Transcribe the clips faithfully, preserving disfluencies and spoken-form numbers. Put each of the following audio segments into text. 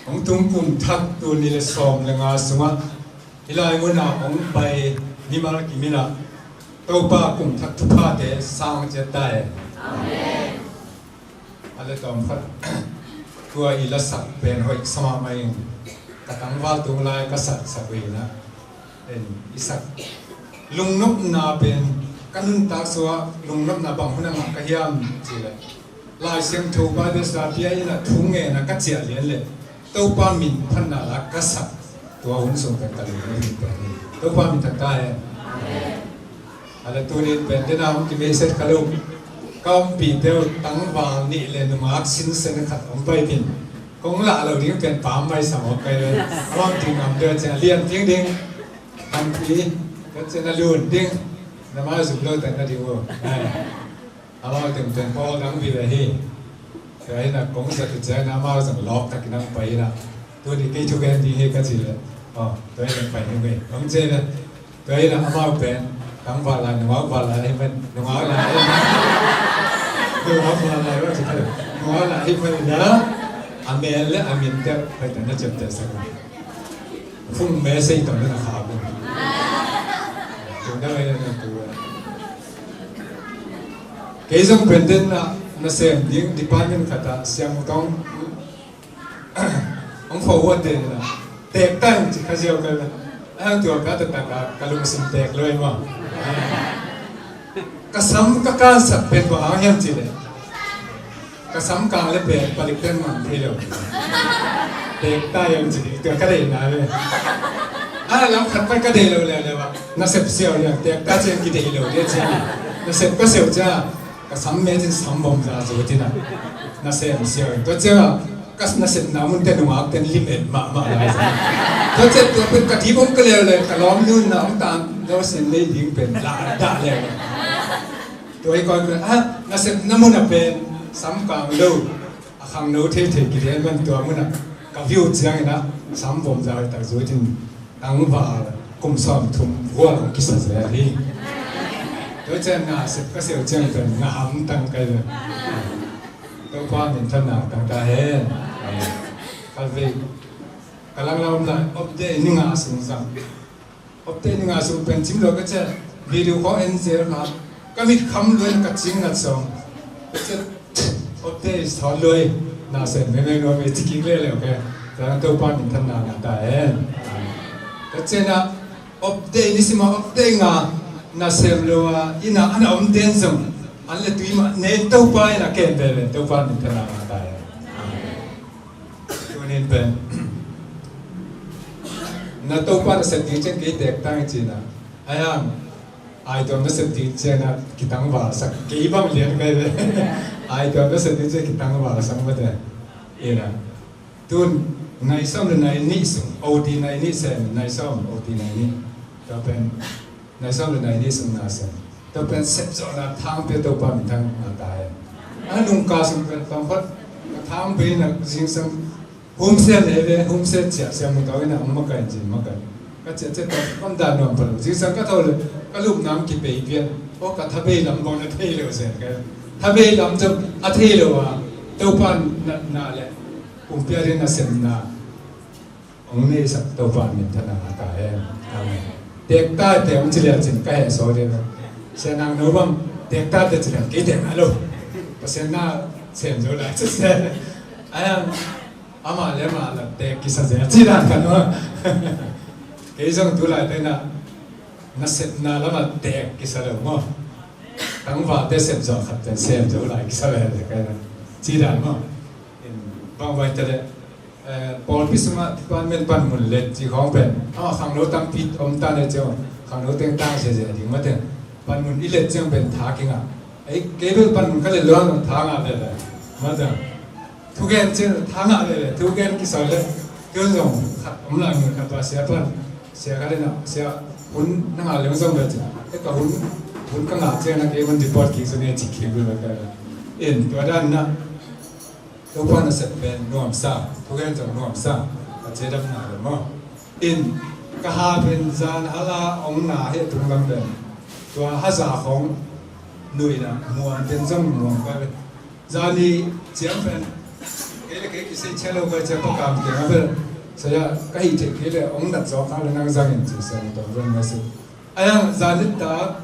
Hong tung kum thak tul nih le sawm le nga sungah hih lai munah hong pai mimal kim in ah Topa kum thak thuphate sang ciat ta hen. A le tawm khat tua i lasak pen hoih sa mahmah in ka tangval tung lai ka satsak uh hi na. En i sak lungnopna pen ka nuntak suah lungnopna bang hun a ngah ka hiam cih leh Lai Siangtho Bible study a inn ah thu ngen a ka ciah lian leh Topa min phatna la ka sak tua hun sung pen ka lungnup hi pen hi. Topa min thang ta hen. A le tunin pen dena hong kimeiset kha lo ka ompihte uh tangval nih le nungak sinsen khat hong pai tin kong lah lo ding pen pam mai sam hong kai le a bang ting ngam deuh ciang lian ting ding. Hanpi ka cian a lun ding na mau zum lo tan na ding uh. Amau teng pen pawl dang vive hi. Tua hi na kong zat uh ciang na amau zong lawk takin ang pai hi na. Tuni kei thu gen ding hi ka ci le. Aw, tua hi na pai hi ngei. Kong ci le. Tua hi na amau pen tangval lai, nungak val lai hi man, nungak lai hi man. Nungak val lai va ci thei. Nungak lai hi man na. A mel le a min te pai tan na ciam te sak. Phung message tawh na na khak uh. Tung dang ai na tu. Kei zong pen den na na sem ding department khat ah siang tong hong forward den na tek tang ci kha ziau ka na. Ang tua ka ta ta ka ka lungsim tek lo ai ma. Ka sam ka kansak pen bang hang hiam cih leh ka sam kang le pen palik ten man thei lo. Tek ta hiam cih tua ka deihna le. A lam khat pai ka deih lo le le ba na sep siau hiam tek ta ciang ki deih lo le ciang na sep ka siau ciang ka sam me cin sam bom za zo cin a na sem siau tua ciang a ka nasepna mun te nungak ten lim et mahmah lai sa. Tua ciat tua pen ka dibong ka leuleu ka lawm nunna hong tan lo sin lei ding pen la dah leuleu. Tua hi koi pen ah nasepna mun a pen sam kang lo a khang lo thei thei ki lian man tua mun a ka view ciangin a sam vom za hoi tak zui tin tangval kum sawm thum vual hong kisa zel hi. Tua cian nasep ka seu ciang pen na ham tang kai lo. Topa min thanna tang ta hen. Kal vei ka lang lam lai opte ni nga sung sang opte ni nga sung pen cim lo ka cia video ko en zel ma ka mit kham luen ka cing ngat song ka cia opte is thon loi na sen me me no me ciking le le ke ta Topa min thanna na ta hen. Ka cia na opte ni sima opte nga na sem lo a ina ana om ten zong an le tui ma nen Topa ina ken ve ve Topa min thanna na ta hen. Tunin pen na Topa na sep ding cian kei tek tang i cina ai hang ai tuam na sep ding cian a kitang val sak kei bang lian kai ve. Ai tuam na sep ding cian kitang val sak mate ina tun nai som le nai ni sung odi nai ni sen nai som odi nai ni tua pen nai som le nai ni sung na sem tua pen sep zawhna thang pia Topa min thang na ta hen. A nungka sung pen pang phot ka thang pia na zingsang humsia ne ve humsia cia sia mu tau ina ang makai jin makai ka cia cia tau kam da nuam palo zingsang ka thau le ka lup nam ki pei pian o ka thabei lam bang na thei lo sen ka thabei lam jong a thei lo a Topa na na le kumpia rin na sem na Ong nei sak Topa min thana ta hen. Amen. Tek ta te ong ci lian cin ka he so de. Sia nang no bang tek ta te ci lian kei tek na lo. Pasian na sem zo lai ci se. Ayang ama le ama la tek kisa ze ci dan kan ma. Kei zong tu lai te na na sep na lama tek kisa lo mo. Tangval te sep zo khat te sem zo lai kisa le kai na. Ci dan mo. Bang vai te le Pawlpi sungah department panmun let ci khawng pen ama khangno tampi om ta ne cio. Khangno teng tang sia sia ding mate panmun i let ciang pen tha kingah. Ei kei bel panmun ka let luang tha ngah veve mate. Thugen ciang tha ngah veve thugen kisau le tun zong khat om lai mun khat pa sia pan sia ka le na sia hun na ngah leng zong ve ciang ei ka hun hun ka ngah ciang na kei hun report ki su ne ci ki bel ka in tua dan na Topa nasep pen nuamsa, thugen zong nuamsa, a cidamna le maw. In ka ha pen zan hala ong na hi a tung lam pen tua haza khong nuina muam pen zong muam ka le zani ciang pen kei le kei kisei cia lo ka cia pakam kei na bel saya ka hi thei kei le ong nat zawk ka le nang zangin ci sa tong zong na si. Ayang zani ta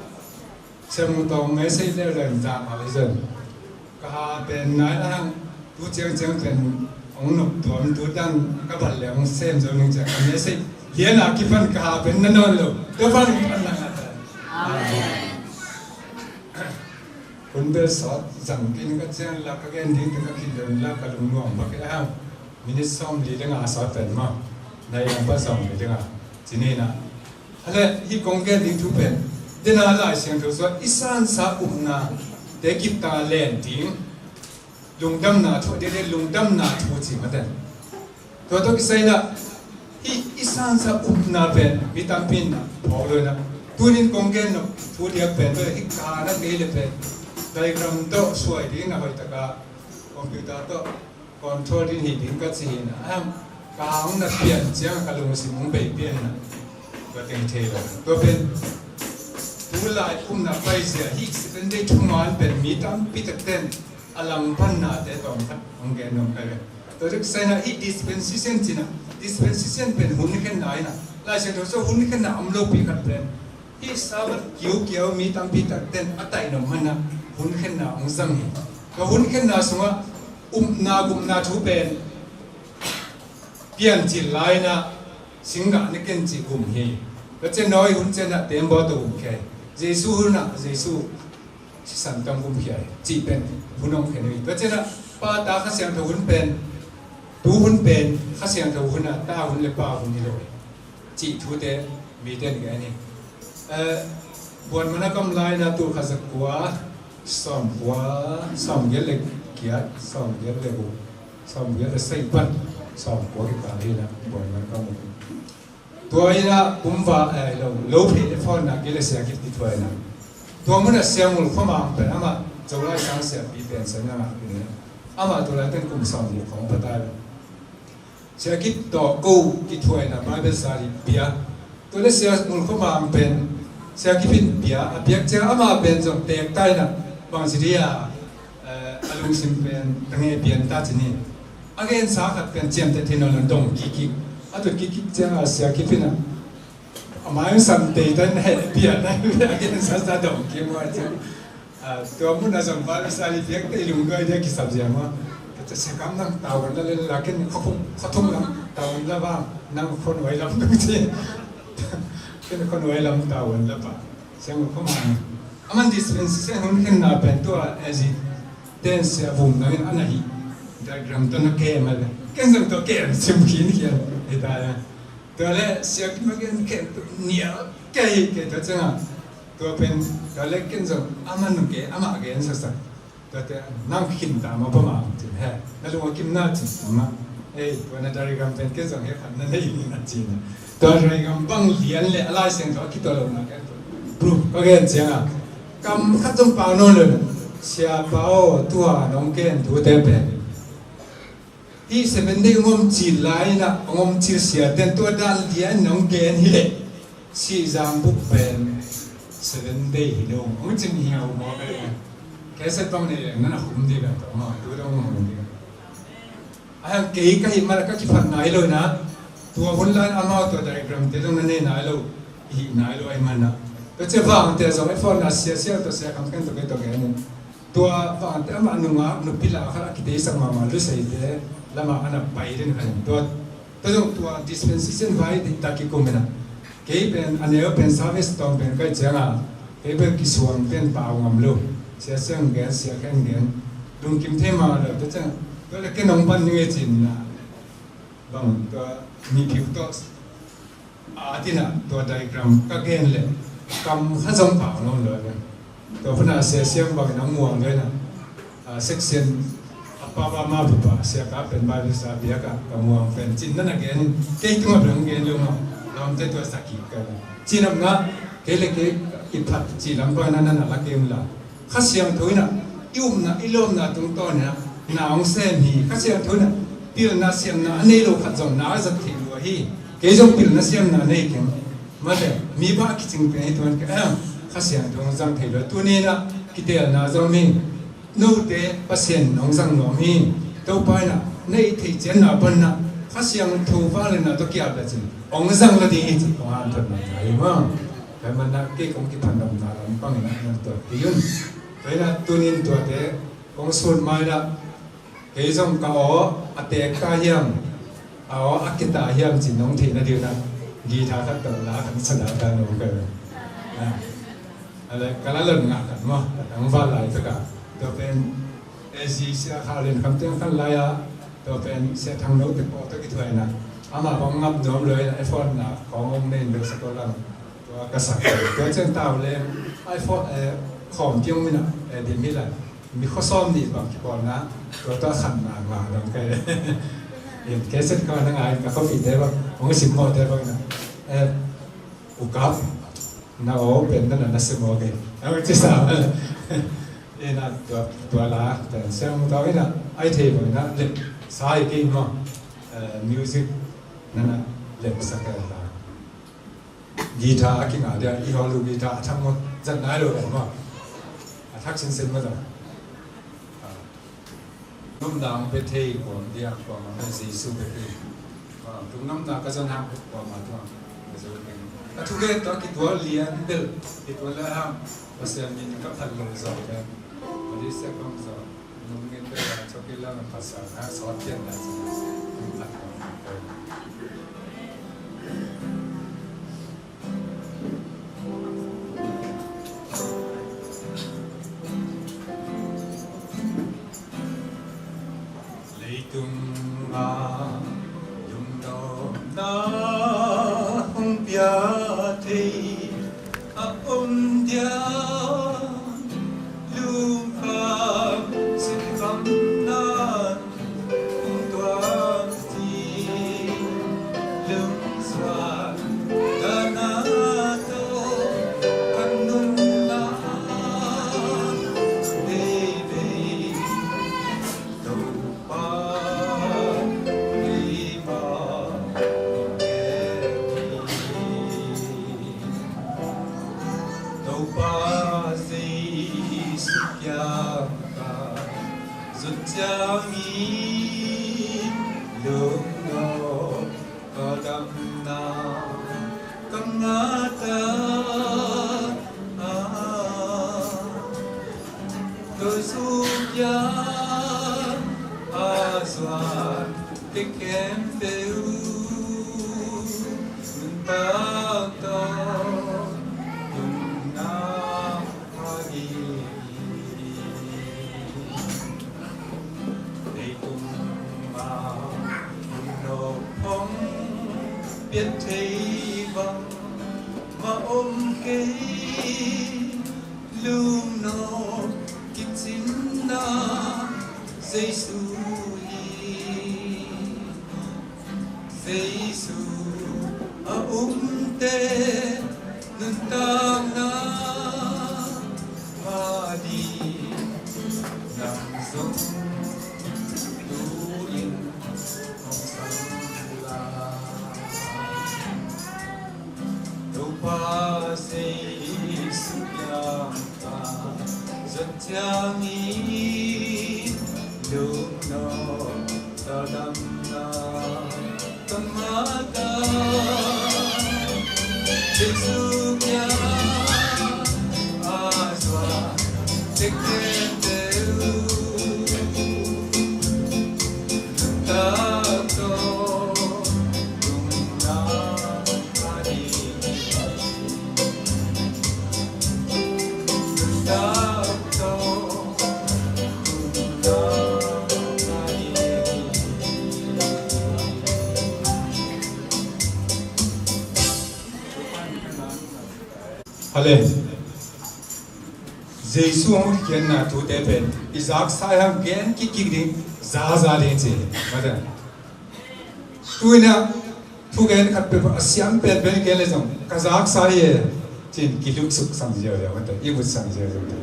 Sia mutawng ngai sei leu leng zah a hi zen. Ka ha pen nai a hang tu ciangciang pen hong nop tuam tu dan ka bal le hong sem zo ning ciang a message lian a kipan ka ha pen na nawn lo. Tua pan pan na ngah ta. Amen. Hun bel sawt zang kei ning ka ciang la ka gen ding te ka khin lo la ka lungnuam bak a hang. Minute sawm li le nga sawt pen ma. Nai ang pan sawm li le nga. Ci ni na. Hale, hih kong gen ding thu pen, dena Lai Siangtho sua i sansa upna te kiptang a len ding lungdamna thu, dede lungdamna thu ci maten. Tua tawh kisai na, hih i sansa upna pen mi tampi in na phawk lo na. Tunin kong gen nop thu diak pen tua hih ka na kei le pen diagram tawh suai ding na hoih taka computer tawh control ding hi ding ka ci hi na. Ahem, ka hong na pian ciang ka lungsim hong bei pian na. Tua teng thei lo. Tua pen tu lai upna paizia hi Seven Day thuman pen mi tampi tak ten a langpanna te tawm khat hong gen nuam kai ve. Tua tuk sai na hi dispensation ci na. Dispensation pen hun khen na hi na. Lai Siangtho sua hun khen na om lo pi khat pen hih Sabbath kiukiau mi tampi tak ten a taih nop man a hun khenna hong zang hi. Ka hun khenna sungah upna gupna thu pen piancil lai-in ah singgah na ken cih gum hi. Ka cen nawi hun cen ah tembaw tawh gum khia hi. Jesu hun ah Jesu sisan tawh gum khia hi cih pen hun hong khen hi. Ka cen ah Pa, Ta, Kha Siangtho hun pen, tu hun pen Kha Siangtho hun ah, Ta hun le Pa hun hi lo hi. Cih thute mite in gen hi. Eh, buan mana kam lai-in ah tul khat za kua, sawm kua, sawm giat le giat, sawm giat le guk, sawm giat le sagih pan, sawm kua kikal hi-in ah buan mana kam uh. Tua in ah kum va, eh, lo, lo phei le phone na kei le Sia Kip kithuah in ah. Tua mun ah Sia Ngul Khua Mang pen amah Zolai sang siapi pen sa na ngah in ah. Amah tua lai ten kum sawm guk khong pha ta hi. Sia Kip tawh ko kithuah in ah Bible study pia. Tua le Sia Ngul Khua Mang pen Sia Kip in pia, a piak ciang amah pen zong teek ta in ah bang ci dia, eh, a lungsim pen ka nge pian ta ci ni. A gensa khat pen ciamteh thei nawn lo dong kikkik. A tut kikkik ciang a Sia Kip in ah a mai sam tei ta in heh pian a gensa sa dong kim ua ci. Ah, tua mun a zong Bible study piak tei lungduai dia kisap zia maw. Ka ca sia kam nang tawan la le la ken khuathung, khuathung lam tawan la bang nang khuanuai lam dong ci. Ken khuanuai lam tawan la pah. Sia Ngul Khua Mang. Aman dispensation hun khenna pen tua, eh, zi ten sia vum nangin ana hi. Diagram tawh na kem a le. Ken zong tua kem sim khin khian. Hi ta ya. Tua le Sia Kip a gen kem tua nia kei kei tua ciang a. Tua pen, tua le ken zong amah nung ke, amah gen saksak. Tua te, nang khin ta ma pa ma, cin he. Na lung a kim na cin ma. Ei, tua na diagram pen ken zong he khat na nei ni na cin. Tua diagram bang lian le a Lai Siangtho a kituah lo na ken. Proof, ka gen ciang a. Kam khat zong pau nawn lo. Sia Pa aw, tua nong ken, tu te pen. Hih Seven Day hong om cil lai-in ah, hong om cil sia ten tua dan lian nong gen hi leh. Sihzang buk pen Seven Day hi lo. Hong cing hi ngau maw ka leh. Cassette bang nei leng nan a khum ding a tawh maw. Tu dong hong om ding. A hang kei ka hih man a ka kiphat nai lo na. Tua hun lai-in amau tua diagram te dong na nei nai lo. Hih nai lo ahi man a. Tua cia vang te zong e phone na sia sia tua sia kam ken tua kei tua kei ni. Tua vangte amah nungak nupi la khat a kiteisak mahmah luseite lamah a na pai den khat in tua, tua zong tua dispensation vai diktak kikum in a. Kei pen a neu pen service tawm pen kai cianga kei pen kisuang pen pau ngam lo. Sia siang gen, sia khen gen, lungkim thei mah lo. Tua ciang tua le ken hong pan ning e cin na. Bang tua mi piu tawh a, a tinah tua diagram ka gen leh kam kha zong pau nawn lo ve. Tua pana sia siam bangin a muang ve na, a, section a pa pa ma pa pa sia ka pen Bible sa biak a ka muang pen cin na na gen in kei tungah bel hong gen lo ma. Lamte tua sakhi ka cin a ngah kei le kei i phat ci lam bangin a na na la kei um la. Kha Siangtho in ah i upna, i lawmna tungtawn in ah na hong sem hi. Kha Siangtho in ah pilna siamna a nei lo khat zong na a zat thei lua hi. Kei zong pilna siamna nei keng. Mate, mi bang a kicing pen hi tuan ka em. Kha Siangtho hong zang thei lua. Tuni in ah kiteelna zong hi. Note Pasian hong zang nuam hi. Topa in ah na i theih cianna pan ah Kha Siangtho vangliatna tawh kiap le cin hong zang lo ding hi ci kong hanthotna hi maw. Kei man ah kei kong kiphatnopna lam pang in ah nang tuak kei un. Tua in ah tuni in tuate Kong sut mai na, kei zong ka aw a teek ta hiam, a aw a keta hiam cih nong theih na ding na, guitar khat tawh la khat sa dah ta nong kal. A le ka la lon ngah khat maw, ka tang val lai taka. Tua pen A Z Sia Kha Lian Kham Tiang Khan lai a, tua pen Sia Thang No te pawl tawh kithuaina. Amah bang ngap nuam lo in a, iPhone na khawng om nei in bel sa ko lang. Tua ka sak tua ciang tau leng iPhone, eh, khawm piang min a, eh, dim hi lai. Mi khua sawm nih bang kipawlna, tua tua khan na ngah dong kai. In cassette ka na ngai, ka khawpite bang, hong sim mawhte bang na. Eh, ukap, na aw pen na na na sim mawh kei. Ang ci sa. In a tua, tua la, pen siang tau in a, ai thei bang na, lep, sa i kei maw. Eh, music, na na, lep sa kei la. Guitar a kingah dia, i hawl uh guitar a thak maw, zat nai lo lo maw. A thak sinsen maw zat. Nopna hong pia thei kuam dia, kuamah na Jesu pia thei. Lungnuamna ka zon hang kuamah tua. Ka thugen tawh kitual lian bel, kitual le hang, Pasian min ka phat lo zaw pen. Mari sia kong zaw. Nungin bela choki lam pasal na sawt pian na sawt pian na. Leitung a lungdamna hong pia thei a om dia, lungkham sinkham nan hong tuam ding, lungsuan dana tawh kan nunna veve. Topa, keimah hong en hi. Topa Jesu kiang ka zot ciangin lungnop ka damna ka ngah ta a, tua suk ya a zuan te khempeuh nuntak tawh lungna a ding hi. Leitung a lungnop hong pian thei bangmah om kei, lungnop kicinna Jesu hi. Jesu a umte nuntakna a ding nang zong tu-in hong sam lai. Topa Jesu kiang ka zot ciangin lungnop ka damna ka ngah ta. Jesu kiang a zuan te khempeuh nuntak tawh lungna a ding hi. Nuntak tawh lungna a ding hi. Hale. Jesu hong kikhenna thute pen i zaksa i hang gen kikkik ding, zaza ding ci. Mate. Tuina thugen khat pen a siam pen pen gen le zong ka zaksa hi e, cin kiluksuk sang ziau ziau mate, i vut sang ziau ziau mate.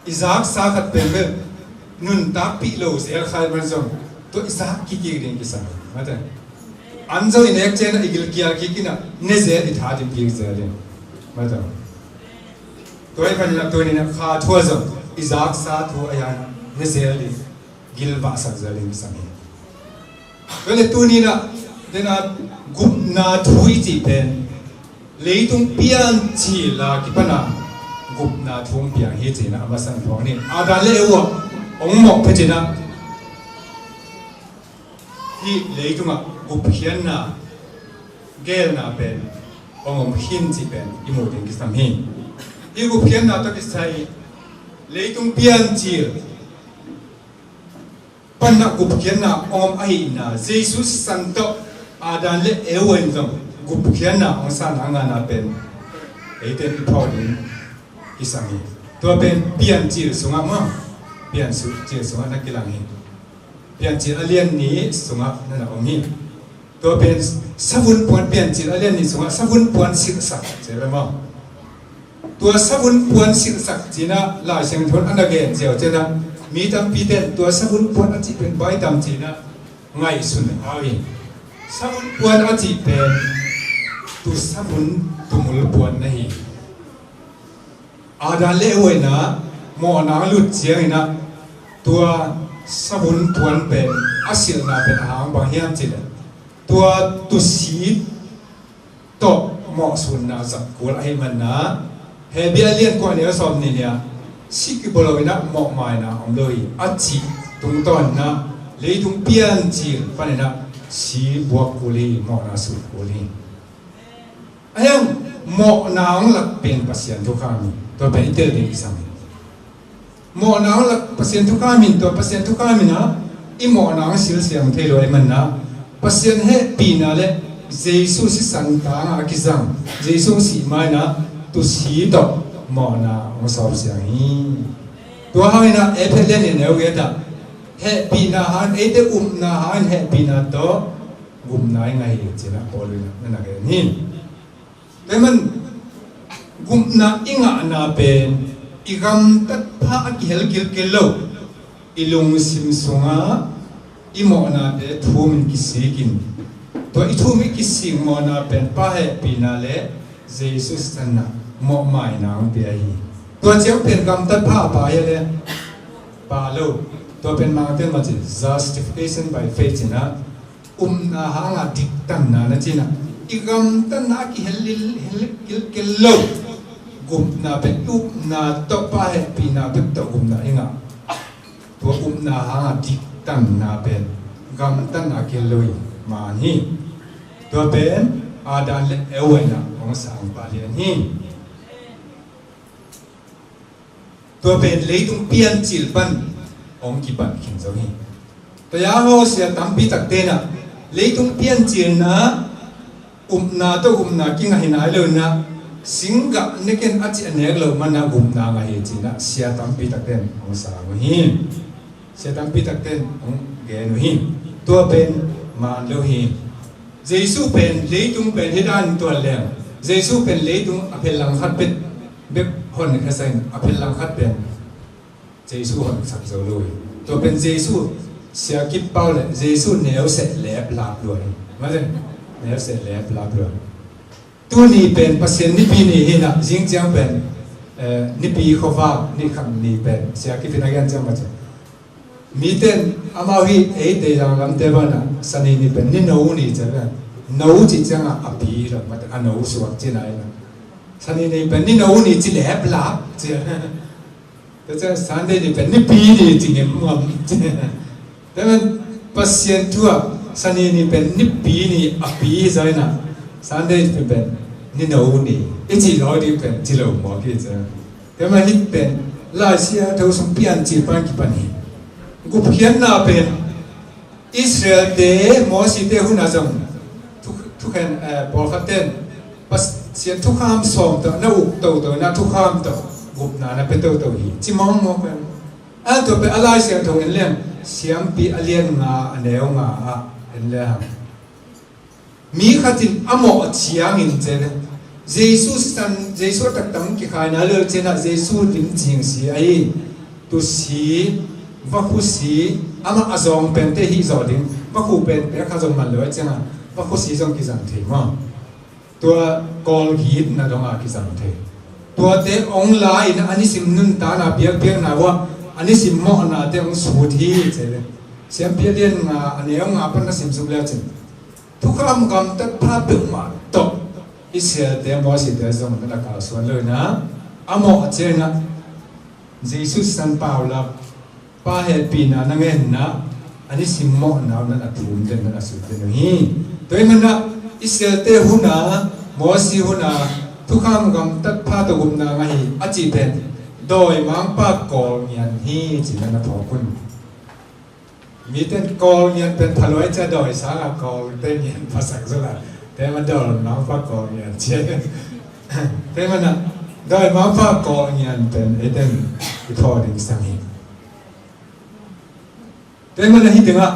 I zaksa khat pen pen nuntakpih lo zel khai man zong tua i zak kikkik ding kisam mate. An zong i nek ciangin i gilkial kik in a ne zel, i tha dim kik zel in mate. Tua i pan in a tunin a kha thu a zong i zaksa thu a hian ne zel ding, gilvahsak zel ding kisam hi. Tua le tunin a dena gupna thu i cih pen leitung piancil a kipan a gupna thu hong piang hi cihna a masa in phawk ni. Adam le Eva Hong mawh phecinah hih leitungah gupkhiatna, geelna pen hong om khin cih pen i muh ding kisam hi. Hih gupkhiatna tawh kisai leitung piancil panah gupkhiatna hong om ahihna, Jesu sisan tawh Adam le Eva in zong gupkhiatna hong sanna ngana pen eite i phawk ding kisam hi. Tua pen piancil sungah maw, piancil sungah na kilang hi. Piancil a lian nih sungah na na om hi. Tua pen savun puan, piancil a lian nih sungah savun puan silhsak ci ve maw. Tua savun puan silhsak cinah Lai Siangtho in a na gen ziau cinah mi tampi ten tua savun puan a cih pen baitam cinah ngaihsun hau hi. Savun puan a cih pen tu savun tumul puan na hi. Adam le Eva inah mawhna lut cianginah tua savun puan pen a silhna pen a hang bang hiam cileh tua tusi tawh mawhsunna zat kul ahih manna Hebru a lian kua neu sawm nih nia si kibawl lo inah mawhmaina om lo hi a cih tungtawninah leitung piancil paninah si buak kul hi, mawhna sut kul hi. Ahiang mawhna hong lak pen Pasian thukham hi. Tua pen i tel ding i sam hi. Mawhna hong lak Pasian thukham hi. Tua Pasian thukham hi na i mawhna hong silsiang thei lo ahih manna Pasian hehpihna le Jesu sisan tangah a kizang Jesu sih ma inah tusi tawh mawhna hong sawpsiang hi. Tua hang inah Efesa lian nih neu giatah hehpihna hang eite upna hang hehpihna tawh gupna i ngah hi cinah Paul inah na na gen hi. Tua man gupna i ngahna pen i gamtat pha a kihel kilkel lo, i lungsim sungah i mawhnate thumin kisikin tua i thumin kisik mawhna pen Pa hehpihna le Jesu sisanna mawhmaina hong pia hi. Tua ciang pen gamtat pha a pa hi le pa lo, tua pen mangte maci justification by faith cinah upna hanga diktanna na cinah i gamtatna a kihel lil hel kilkel lo. Gupna pen upna tawh Pa hehpihna bek tawh gupna i ngah. Tua upna hanga diktanna pen gamtatna kihel lo hi man hi. Tua pen Adam le Eva inah hong sang pah lian hi. Tua pen leitung piancil pan hong kipan khin zo hi. Tua ya hawsia tampi takte inah leitung piancilna upna tawh gupna kingah hi nai lo inah singgah neken a cih a nek lo manah gupna ngah hi cinah sia tampi takte in hong sa uh hi. Sia tampi takte in hong gen uh hi. Tua pen man lo hi. Jesu pen leitung pen hi dan tuan leng Jesu pen leitung a phel langkhat pen bek hon khasain a phel langkhat pen Jesu honsak zo lo hi. Tua pen Jesu sia kip pau le Jesu neu seh lep lap lua hi. Mate neu seh lep lap lua hi. Tuni pen Pasian nipi ni hi na zing ciang pen eh, nipi khuavak ni kham ni pen sia kip in a gen ciang mate. Miten amau hi eite zang lamte bana sani ni pen ni no ni ciang pen no ci ciang a api lo mate a no suak ci na hi na. Sani ni pen ni no ni ci lep lap ci. Tua ciang Sunday ni pen nipi ni ci ngem ngam. Tua man Pasian thu ah sani ni pen nipi ni a pi hi zai na Sunday ni pen ni no ni i ci lawi ding pen ci lo mawk hi ciang. Tua man hih pen Lai Siangtho sung piancil pan kipan hi. Gupkhiatna pen Israel-te Moses-te hun a zong thu- thukhen eh, pawlkhat ten Pasian thukham sawm tawh na uk toto na thukham tawh gupna na pia toto hi ci mawkmawk pen. A tua pen a Lai Siangtho en leng Siampi a lian nga a neu nga ah en leng mi khat in a mawh ciangin cian Jesu sisan Jesu a taktak kikhaina lel cianah Jesu lim cing si ahi tusi vakhu si amah a zawng pente hih zawh ding vakhu pente kha zong man lo a ciangah vakhu si zong kizang thei maw? Tua kawlgitna dongah kizang thei. Tuate ong la-in a nisim nuntakna biakpiakna uah a nisim mawhnate ong sut hi cele. Siampi a lian nga a neu nga pan a simsuk le cin thukham gamtat pha peuhmah tawh Israel-te Moses-te zong na kalsuan lo inah a mawh a cianah Jesu sisan paulak Pa hehpihna na ngenna, a ni simmawhna uh na na thum den, na na sut den uh hi. Tua ahih manin ah Israelte hun a, Mosi hun a, thukham gamtat pha tawh gupna ngah hi a cih pen dawimangpa Kawl ngian hi ci-in na na phawk un. Mite in Kawl ngian pen phaluai cia dawi sanga Kawlte ngian phasak zula. Tua ahih manin dawimangpa Kawl ngian cia. Tua ahih manin ah dawimangpa Kawl ngian pen eite in i phawk ding sang hi. Tua ahih manin ah hih tengah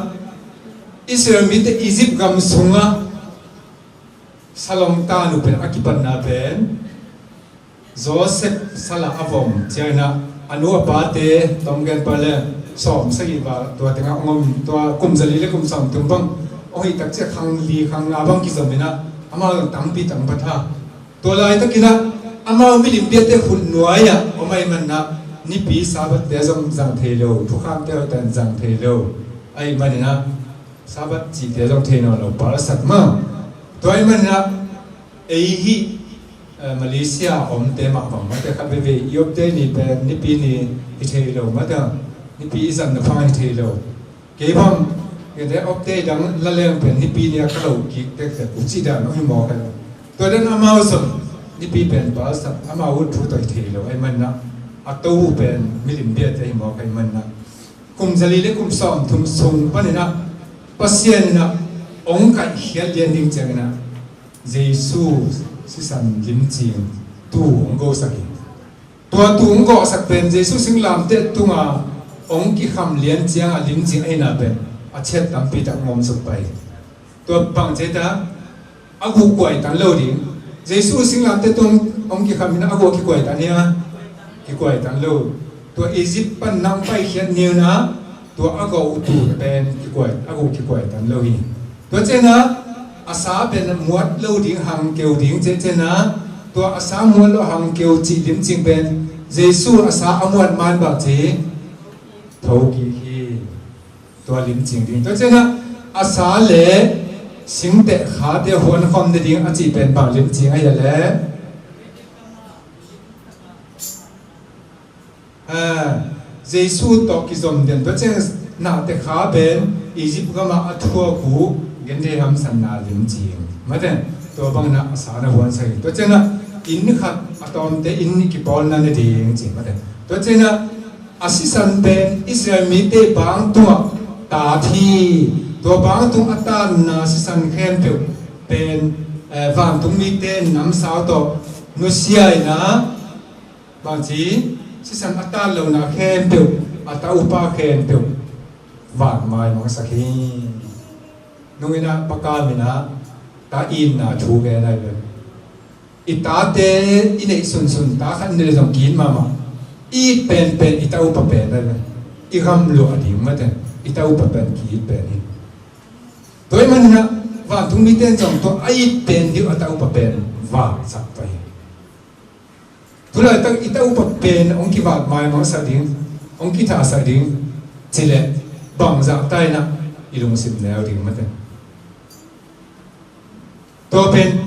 Israel mite Egypt gam sungah salong tan uh pen a kipatna pen Joseph sala a vom ciangin ah a nu a pate tom gen pa le sawm sagih val tua tengah hong om, tua kum zali le kum sawm thum bang hong hih tak ciang khang li khang nga bang kizom in ah amau zong tampi tang pha tha. Tua laitakin ah amau milim biate hun nuai-ah om ahih manin ah nipi Sabbath-te zong zang thei lo, thukhamte hoihtak zang thei lo ahih manin ah Sabbath cihte zong thei nawn lo, palsat mah. Tua ahih manin ah ei hih, eh, Malaysia a omte mah bang mate khat veivei i Off Day ni pen Nipi ni hi thei lo mate, Nipi i zat naphang hi thei lo. Kei bang, kei te Off Day dang la leng pen Nipi ni a ka lo kik tektek uh cih dan uh hi mawk hi. Tua dan amau zong Nipi pen palsat, amau uh thu tawh hi thei lo ahih manin ah a to uh pen milim biate hi mawk ahih manin ah kum zali le kum sawm thum sung panin ah Pasian in ah hong kaihkhiat lian ding ciangin ah Jesu sisan limcing tuu hong gosak hi. Tua tuu hong gosak pen Jesu singlamteh tunga hong kikham lian cianga limcing ahihna pen a ciat tampi tak hong omsuk pah hi. Tua bang ci ta, a guh kuai tan lo ding. Jesu singlamteh tung hong kikham in a guh kikuai tan hia? Kikuai tan lo. Tua Egypt pan nang paikhiat ni un ah tua a guh tuu pen kikuai, a guh kikuai tan lo hi. Tua ciangin ah a sa pen muat lo ding, hang keu ding, tua ciangin ah tua a sa muat lo hang keu cih limcing pen Jesu a sa a muat man bang ci thokik hi. Tua limcing ding. Tua ciangin ah a sa le singteh khate huan khawm nading a cih pen bang limcing ahia leh, ah, Jesu tawh kizom den. Tua ciangin ah nahteh kha pen Egypt gamah a thuak uh genthei hamsatna limcing. Mate, tua bangin ah a sa na huansak hi. Tua ciangin ah inn khat a tawmte inn i kipawlna nading ci. Mate, tua ciangin ah a sisan pen Israel mite bang tungah tat hi. Tua bang tung a tanna sisan khempeuh pen, eh, vantung mite namsau tawh nusia in ah bang ci, sisan a tan lona khempeuh, a ta upa khempeuh vak maimangsak hi. Nung in ah pakam in ah ta itna thu gen ahi ve. I tate i neih sunsun, ta khat i neih zong ki-it mahmah. I it penpen i ta upa pen ahi ve. I gam luah ding mate, i ta upa pen ki-it pen hi. Tua ahih manin ah vantung mite in zong tua a it pen ding a ta upa pen vaksak pah hi. Tulaitak i ta upa pen hong kivak maimangsak ding, hong kithahsak ding cileh bangzah ta in ah i lungsim neu ding mate. Tua pen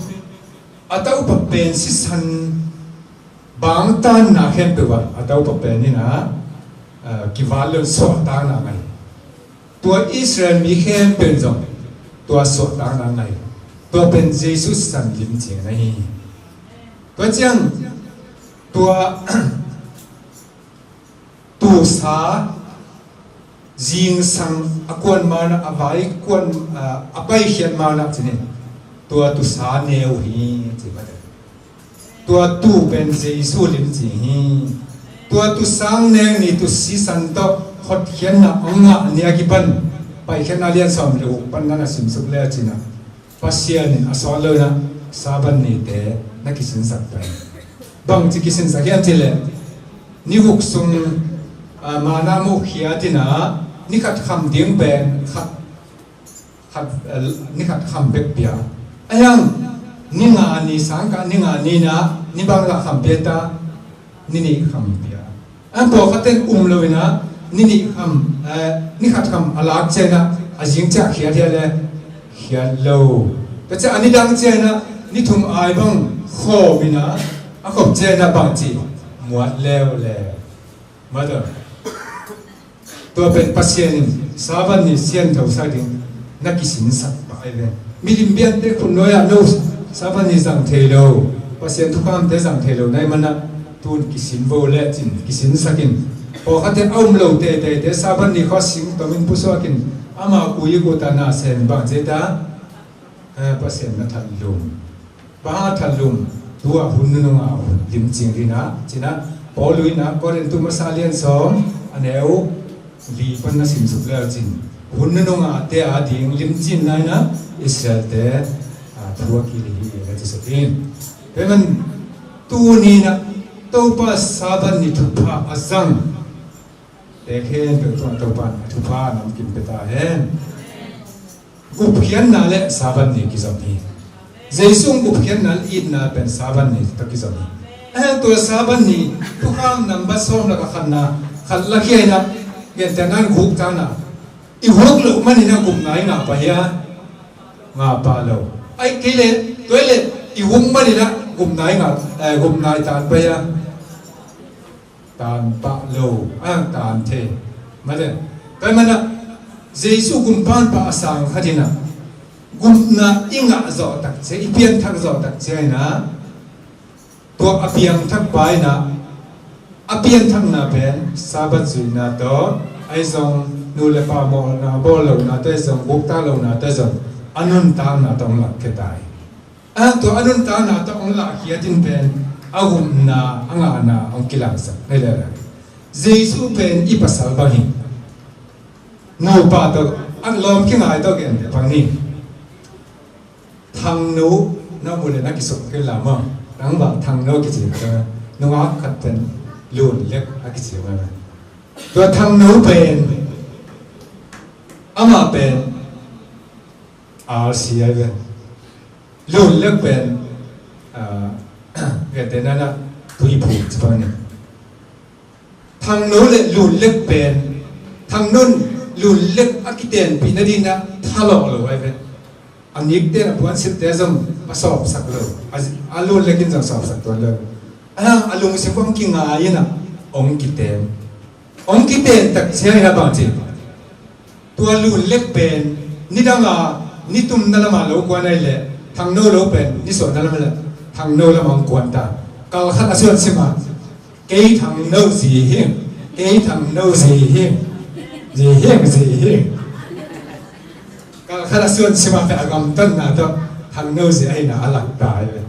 a ta upa pen sisan bang tanna khempeuh ah a ta upa pen in ah, ah, kival lo suahtakna ngah hi. Tua Israel mi khempeuh in zong tua suahtakna ngah hi. Tua pen Jesu sisan limcing na hi. Tua ciang tua tuusa zingsang a kuan manah, a vai kuan, a, a paikhiat manah cinin tua tuusa neu hi ci mate. Tua tuu pen Jesu limcing hi. Tua tuusang neu ni tua sisan tawh hotkhiatna hong ngah ni a kipan Paikhiatna lian sawm le guk pan na na simsuk le a cinah Pasian in a sawt lo inah Sabbath nite na kisinsak pen. Bangci kisinsak hiam cihleh ni guk sung, ah, mana muhkhiat inah ni khat kham ding pen khat, khat, eh, ni khat kham bek pia. Ahi hang ni nga ni sangkah ni nga ni inah ni bang lah kham pia ta, ni nih kham pia. A pawlkhat ten um lo inah ni nih kham, eh, ni khat kham a lak ciangah a zing ciah khiat hiam le khiat lo. Tua ciah a nidang ciangah ni thum ai bang khawm inah a khop ciangah bangci muat leuleu. Mother. Tua pen Pasian in Sabbath ni siangthosak ding na kisinsak pah ahi ve. Milim biante khutnuai ah no Sabbath ni zang thei lo, Pasian thukamte zang thei lo na hih manah tun kisin vo lecin kisinsak in. Pawlkhatte a um lo teiteite Sabbath ni khua sing tomin pusuak in ama kuikut a na sem bang zeta, eh, Pasian na thanlum. Bang a thanlum, tua hun nunung a limcing ding a, cinah, Paul in ah, Korin tu masa lian sawm, a neu li pan na simsuk leu cin. Hun nunung a te a ding limcin na inah, Israel te, a, thu a kili hi, a ci suk in. Tua man, tuni inah, Topa Sabbath ni thupha a zang. Te khempeuh tungah Topa in a thupha nam kim pia ta hen. Gupkhiatna le Sabbath ni kizom hi. Jesu gupkhiatna le itna pen Sabbath ni tawh kizom hi. Eh, tua Sabbath ni thukham nambat sawm lak a khatna, khat lakhia inah, gentehna in guk tana. I guk loh maninah gupna i ngah pah hia? Ngah pah lo. Ai kei le, tua i le, i guk maninah gupna i ngah, eh, gupna i tan pah hia? Tan pah lo, a tan thei. Mate, tua manah, Jesu gumpan pah a sang khat inah, gupna i ngah zawh tak cia, i pianthak zawh tak cia inah, tua a piangthak pa inah, a pianthakna pen, Sabbath zuihna tawh, ahi zong, nu le pa mawhna, bawl lohna tawh ahi zong, gukta lohna tawh ahi zong, a nuntakna tawh hong lakkhia ta hi. A tua a nuntakna tawh hong lahkhiat in pen a gupna a ngahna hong kilangsak. Hei leh leh. Jesu pen i pasal bang hi. Nupa tawh a lawm kingai tawh gente bang hi. Thangno na mu le na kisuk kei la maw. Nang bang Thangno kici ka. Nungak khat pen Lun Lek a kici maw. Tua Thangno pen amah pen R C I pen. Lun Lek pen, ah, gentehna inah Tuiphum ci bang ni. Thangno le Lun Lek pen, Thangno in Lun Lek a kitenpih nading inah thalawh lo ahi ve. A nikte in a puansilhte zong a sawpsak lo. A, a Lun Lek in zong sawpsak tuan lo. A, a lungsim hong kingai inah hong kiten. Hong kiten tak cia inah bang ci. Tua Lun Lek pen, nidang a, nitumna lam a lo kuan ahih leh, Thangno lo pen, nisuahna lam a leh, Thangno lam a hong kuan ta. Kal khat a suan sim a, kei Thangno zi hing, kei Thangno zi hing, zi hing, zi hing. Kal khat a suan sim a pen a gamtatna tawh, Thangno zi ahihna a lak ta hi ve.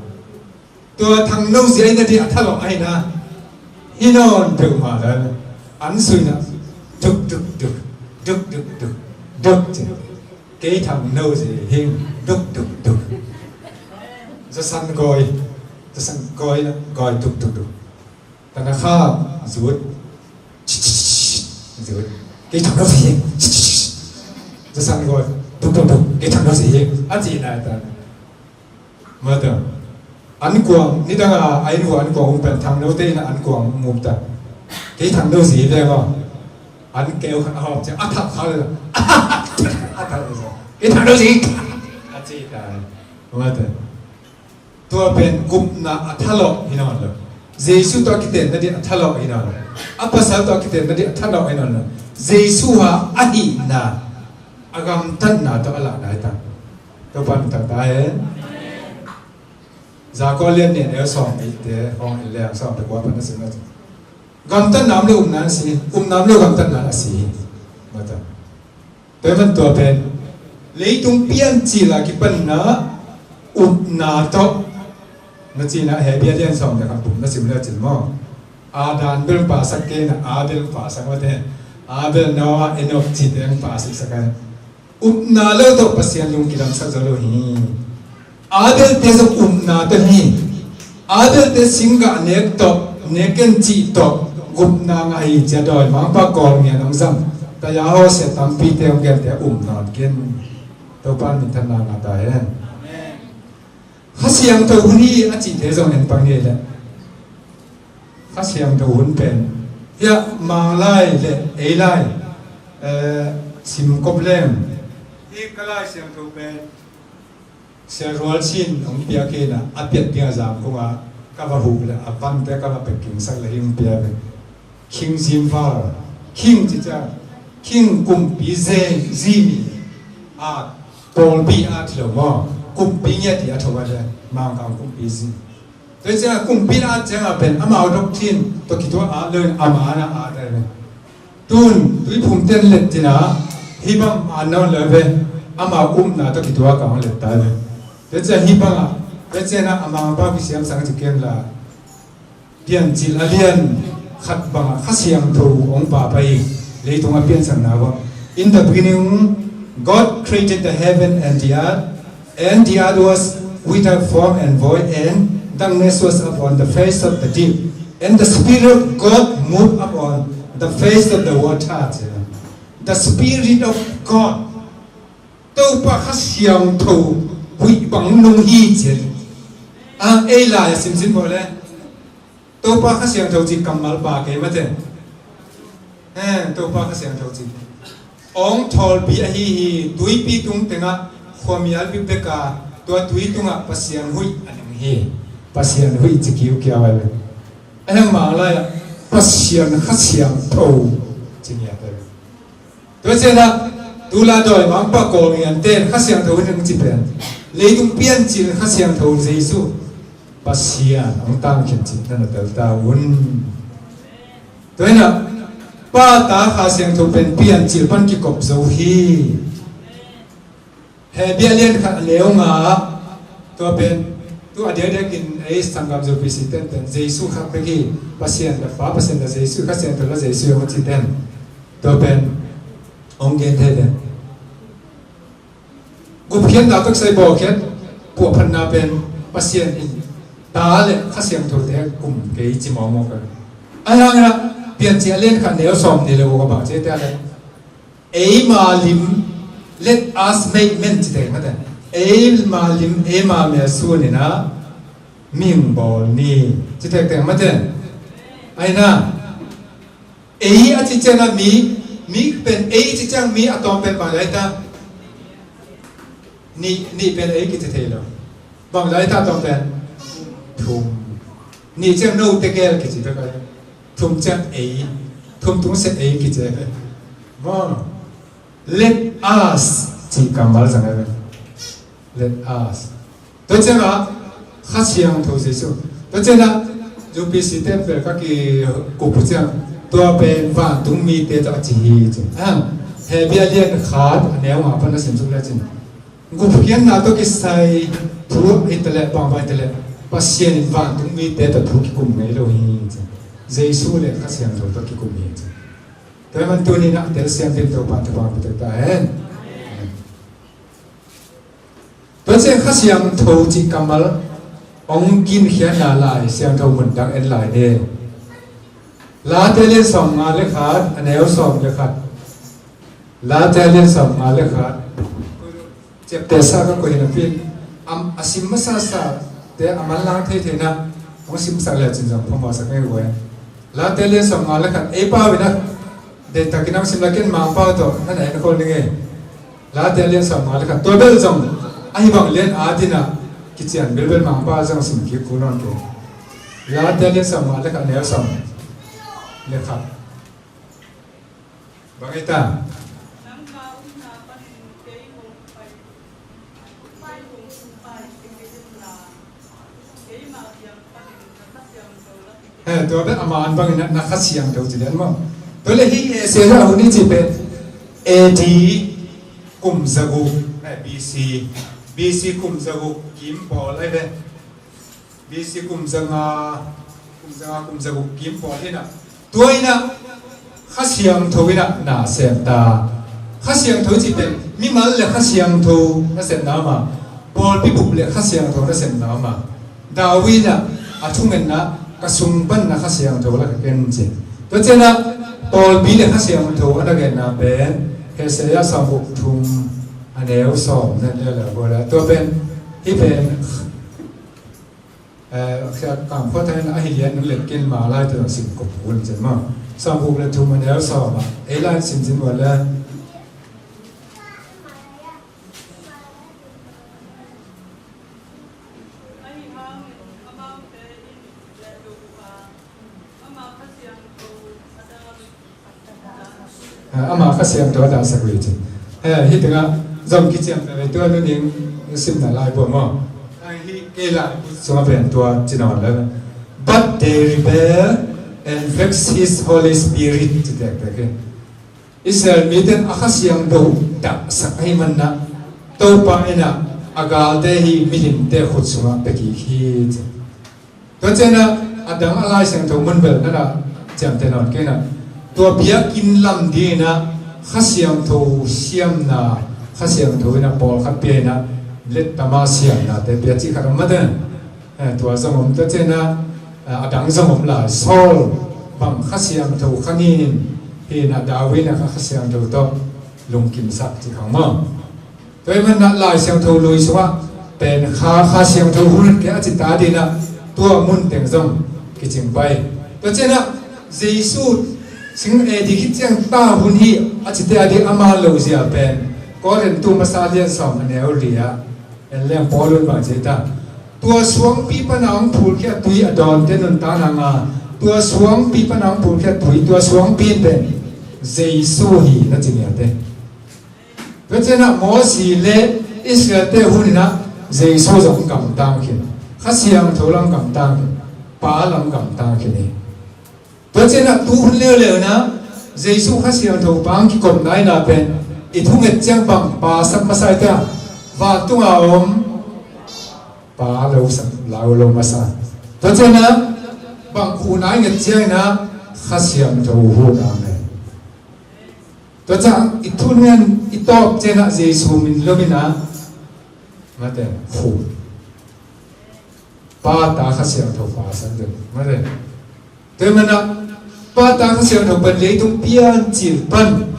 Tua Thangno zi ahihna ding a thalawh ahihna. Hi nawn peuhmah le an suina. Duk, duk, duk. Duk, duk, duk. Duk ci. Kei Thangno zi hing. Duk, duk, duk. Zasan gawi. Zasan gawi na. Gawi duk, duk, duk. Tana kha zut. Zut. Kei Thangno zi hing. Zasan gawi. Duk, duk, duk. Kei Thangno zi hing. A ci na ta. Mate. An kuang, nidang a, a inn uh an kuang um pen Thangno te inn a an kuang um ta. Kei Thangno zi ve maw. An keu khat a hawm ciang, a thak kha le. A thak le. Kei Thangno zi. A ci ta. Mate. Tua pen gupna a thalawh hi nawn lo. Jesu tawh a kitenna ding a thalawh hi nawn lo. A pasal tawh a kitenna ding a thalawh hi nawn lo. Jesu a ahihna, a gamtatna tawh a lahna hi ta. Topa min thang ta hen. Jakob lian nih a neu sawm eite hong en leng sawm le kua pan a si na. Gamtatna om lo upna a si, upna om lo gamtatna a si. Mata. Tua hi man tua pen leitung piancil a kipanna upna tawh na cihna Hebru lian sawm le khat buk na sim le cin maw? Adam bel pasak kei na, Abel pasak mate. Abel, Noah, Enoch cihte pasak sak a. Upna lo tawh Pasian lung kidamsak zo lo hi. Abelte zong upna tawh hi. Abelte singgah nek tawh, nek ken cih tawh gupna ngah hi ci a, dawimangpa kawlngian hong zang taya hawsia tampite hong gente a upna ken. Topa minthanna ngah ta hen. Kha Siangtho hun hi a cihte zong en pang ni leh. Kha Siangtho hun pen hiah Manglai le eilai, eh, simkop leng hi. Ka Lai Siangtho pen Sia Rual Chin hong piak hi na, a piat ding a Zangkong a ka va huh le a vante ka va pek kingsak le hi hong pia ve. King Zimval, King cica, King kumpi zi, zi mi a, pawlpi a ti lo maw? Kumpi ngiat i a tho a le, Mangkang kumpi zi. Tua ciang a kumpi a ciang a pen amau doctrine tawh kituak a lo in ama na a ta ve. Tun tuiphum ten let tina hih bang a nawn lo ve, amau upna tawh kituak a hong let ta ve. Tua ciang hih bang a, tua ciang a Mangpau kisiam sang ci ken la. Piancil a lian khat bangah Kha Siangtho hong papa hi, leitung a piansakna bang. In the beginning, God created the heaven and the earth, and the earth was without form and void, and darkness was upon the face of the deep. And the Spirit of God moved upon the face of the water. The Spirit of God. Topa Kha Siangtho huih bang nung hi ci. A, ei lai a simsim bawl le. Topa Kha Siangtho cih kammal pa kei mate. Eh, Topa Kha Siangtho cih. Hong thawlpi ahi hi, tuipi tung tengah khuamial bikbek a, tua tui tungah Pasian huih a ning hi. Pasian huih ci kiukiau a le. A hiang mang lai ah Pasian Kha Siangtho ci ngiat a le. Tua ciangin ah, tu la dawi mangpa kawl ngian ten Kha Siangtho in hong ci pen. Leitung piancil Kha Siangtho Jesu Pasian hong tangkhin cih na na tel ta un. Tua in ah, Pa, Ta, Kha Siangtho pen piancil pan kikop zo hi. Hebrew lian khat a neu nga, tua pen, tu a diakdiakin ei sanggam J P C ten pen, Jesu khat bek hi, Pasian le Pa, Pasian le Jesu, Kha Siangtho le Jesu hong ci ten. Tua pen, hong gen thei ten. Gupkhiatna tawh kisai bawlkhiat, puahphatna pen, Pasian in, Ta le Kha Siangtho te kum kei ci mawkmawk a. A hiang in ah, piancil lian khat neu sawm nih le guk a bang ci te a le. Eima lim, let us make man, ci tektek mate. Eima lim, eima mel sunin ah, mihing bawl ni, ci tektek mate. Aina, ei a ci ciang a mi, mi pen ei ci ciang mi a tawm pen bang lai ta. Nih, nih pen ei kici thei lo. Bang lai ta tawm pen? Thum. Nih ciang note gel kici bek a. Thum ciang ei. Thum tung seh ei kici. Maw. Let us cih kammal zang a. Let us. Tua ciang a Kha Siangtho Jesu. Tua ciang a U P C te pen ka kikup uh ciang. Tua pen vantung mite tawh a ci hi ci. Hebrew lian khat a neu nga pan a sim suk le cin. Gupkhiatna tawh kisai thu hi ta leh, bangbang hi ta leh, Pasian in vantung mite tawh thu kikum ngei lo hi ci. Jesu le Kha Siangtho tawh kikum hi ci. Tua ahih man tuni in ah telsiam ding Topa'n thupha pia ta hen. Tua ciang Kha Siangtho cih kammal hong ginkhiatna lai siangtho mun dang en lai ni. Late lian sawm nga le khat, a neu sawm le khat. Late lian sawm nga le khat. Ciapteh sa ka koih napi-in a sim masasa te a manlang theithei na hong simsak le cin zong phamawhsak ngei uh e. Late lian sawm nga le khat ei pau in a deihtakin hong sim la ken Mangpau tawh na na en khol ning e. Late lian sawm nga le khat tua bel zong ahi bang lian a dina kician belbel Mangpau zong sim kik kul nawn kei. Late lian sawm nga le khat neu sawm le khat. Bang hi ta. He, tua bek a man bangin na Kha Siangtho ci lian maw. Tua le hi Ezra hun i ci pen A D kum zaguk, he, B C, B C kum zaguk kim pawl ai ve. B C kum zanga, kum zanga, kum zaguk kim pawl hi na. Tua in a Kha Siangtho in a na sem ta. Kha Siangtho cih pen mimal le Kha Siangtho na sepna om a, pawlpi bup le Kha Siangtho na sepna om a. David in a, a thungetna, ka sung pan na Kha Siangtho la ka ken ci. Tua ciang a pawlpi le Kha Siangtho a na genna pen Isaiah sawmguk thum a neu sawm na le la bola. Tua pen hi pen Eh, khia kam khua thai na ahi lian nung let kin ma lai tu sim kop un cin ma. Sawmguk le thum a neu sawm a. Ei lai sim cin wa le. Eh, ama Kha Siangtho a dahsak uh hi ci. Eh, hih tengah zong kiciam veve, tua nu ning simna laibu maw. Hih kei laibu sungah pen tua ci nawn lo. But they rebel and vex his Holy Spirit ci tektek hi. Israel mite in a Kha Siangtho dahsak ahih manin ah Topa in ah a galte, hih mihingte khut sungah pia kik hi ci. Tua ciangin ah a dang a Lai Siangtho mun bel na na ciamteh nawn kei in ah, tua biakinn lam dingin ah Kha Siangtho siamna, Kha Siangtho in ah pawlkhat pia in ah, lettama siamnate pia cih khat om mah te. Eh, tua zong om, tua ciangin ah, eh, a dang zong om lai, Saul bang Kha Siangtho kha nin, hi in ah David in ah Kha Siangtho tawh lungkimsak cih khawng maw. Tua ahih manin ah Lai Siangtho lui sungah pen Kha, Kha Siangtho hun kei a ci ta dingin ah tua mun teng zong kicing pai. Tua ciangin ah Jesu sing, eh, di khit ciang ta hun hi a cite a ding a man lo zia pen Korintu masa lian sawm a neu li ah en leng Paul in bang ci ta, tua suangpi pana hong phulkhia tui a dawnte nuntakna nga, tua suangpi pana hong phulkhia tui, tua suangpi in pen Jesu hi na ci niate. Tua ciangin ah Mosi le Israelte hun in ah Jesu zong gamtang khin, Kha Siangtho lam gamtang khin, Pa lam gamtang khin hi. Tua ciangin ah tu hun leuleu in ah Jesu Kha Siangtho Pa hong kikopna in ah pen i thunget ciang bang Pa sak masa i tia, vantung a om Pa lo sak, lau lo masa. Tua ciangin ah bang hun a i nget ciangin ah Kha Siangtho hun a nget. Tua ciang i thunget i tawp ciangin ah Jesu min lo in ah mate, khu Pa, Ta, Kha Siangtho Pa san den mate. Tua ahih manin ah Pa, Ta, Kha Siangtho pan leitung piancil pan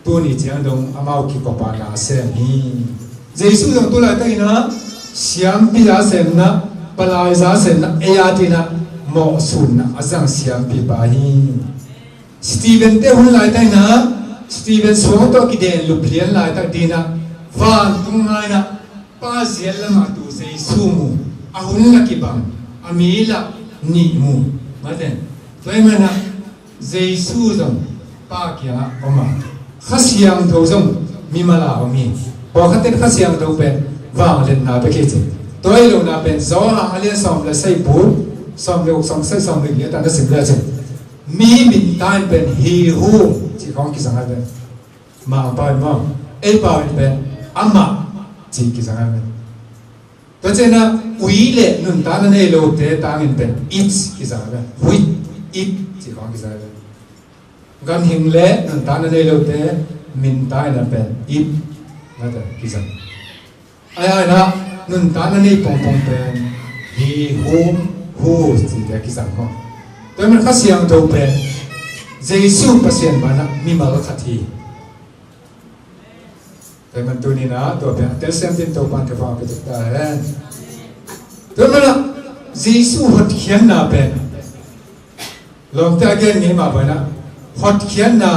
tuni ciang dong amau kikop a na sem hi. Jesu zong tu laitak in ah siampi za sem in ah, palai za sem in ah, ei a dingin ah mawhsun in ah a zang siampipa hi. Stephen te hun laitak in ah, Stephen suang tawh kiden lup lian laitak dingin ah vantung nga in ah Pa zial lamah tu Jesu mu, a hun lah kibang, a mi lah nih mu. Mate. Tua ahih manin ah Jesu zong Pa kiangah om a, Kha Siangtho zong mimal a om hi. Pawlkhatte in Kha Siangtho pen vangliatna bek hi ci. Tua hi lohna pen Johan a lian sawm le sagih, sawm le guk, sawm sagih, sawm le giat ah na sim le cin, mi min ta in pen He whom cih khawng kizang a pen, Mangpau in maw, ei pau in pen Amah cih kizang a pen. Tua ciangin ah ui le nuntakna nei lote tangin pen It kizang a pen. With, It cih khawng kizang a pen. Ganhing le nuntakna nei lote min ta in a pen It mate kizang. Ahi hangin ah nuntakna nei pongpong pen He whom, who cihte kizang maw. Tua ahih manin Kha Siangtho pen Jesu Pasian banah mimal khat hi. Tua ahih manin tuni in ah tua pen a telsiam dingin Topa'n thupha pia tuk ta hen. Tua ahih manin ah Jesu hotkhiatna pen lawmte a gen ngei mah bangin ah, hotkhiatna,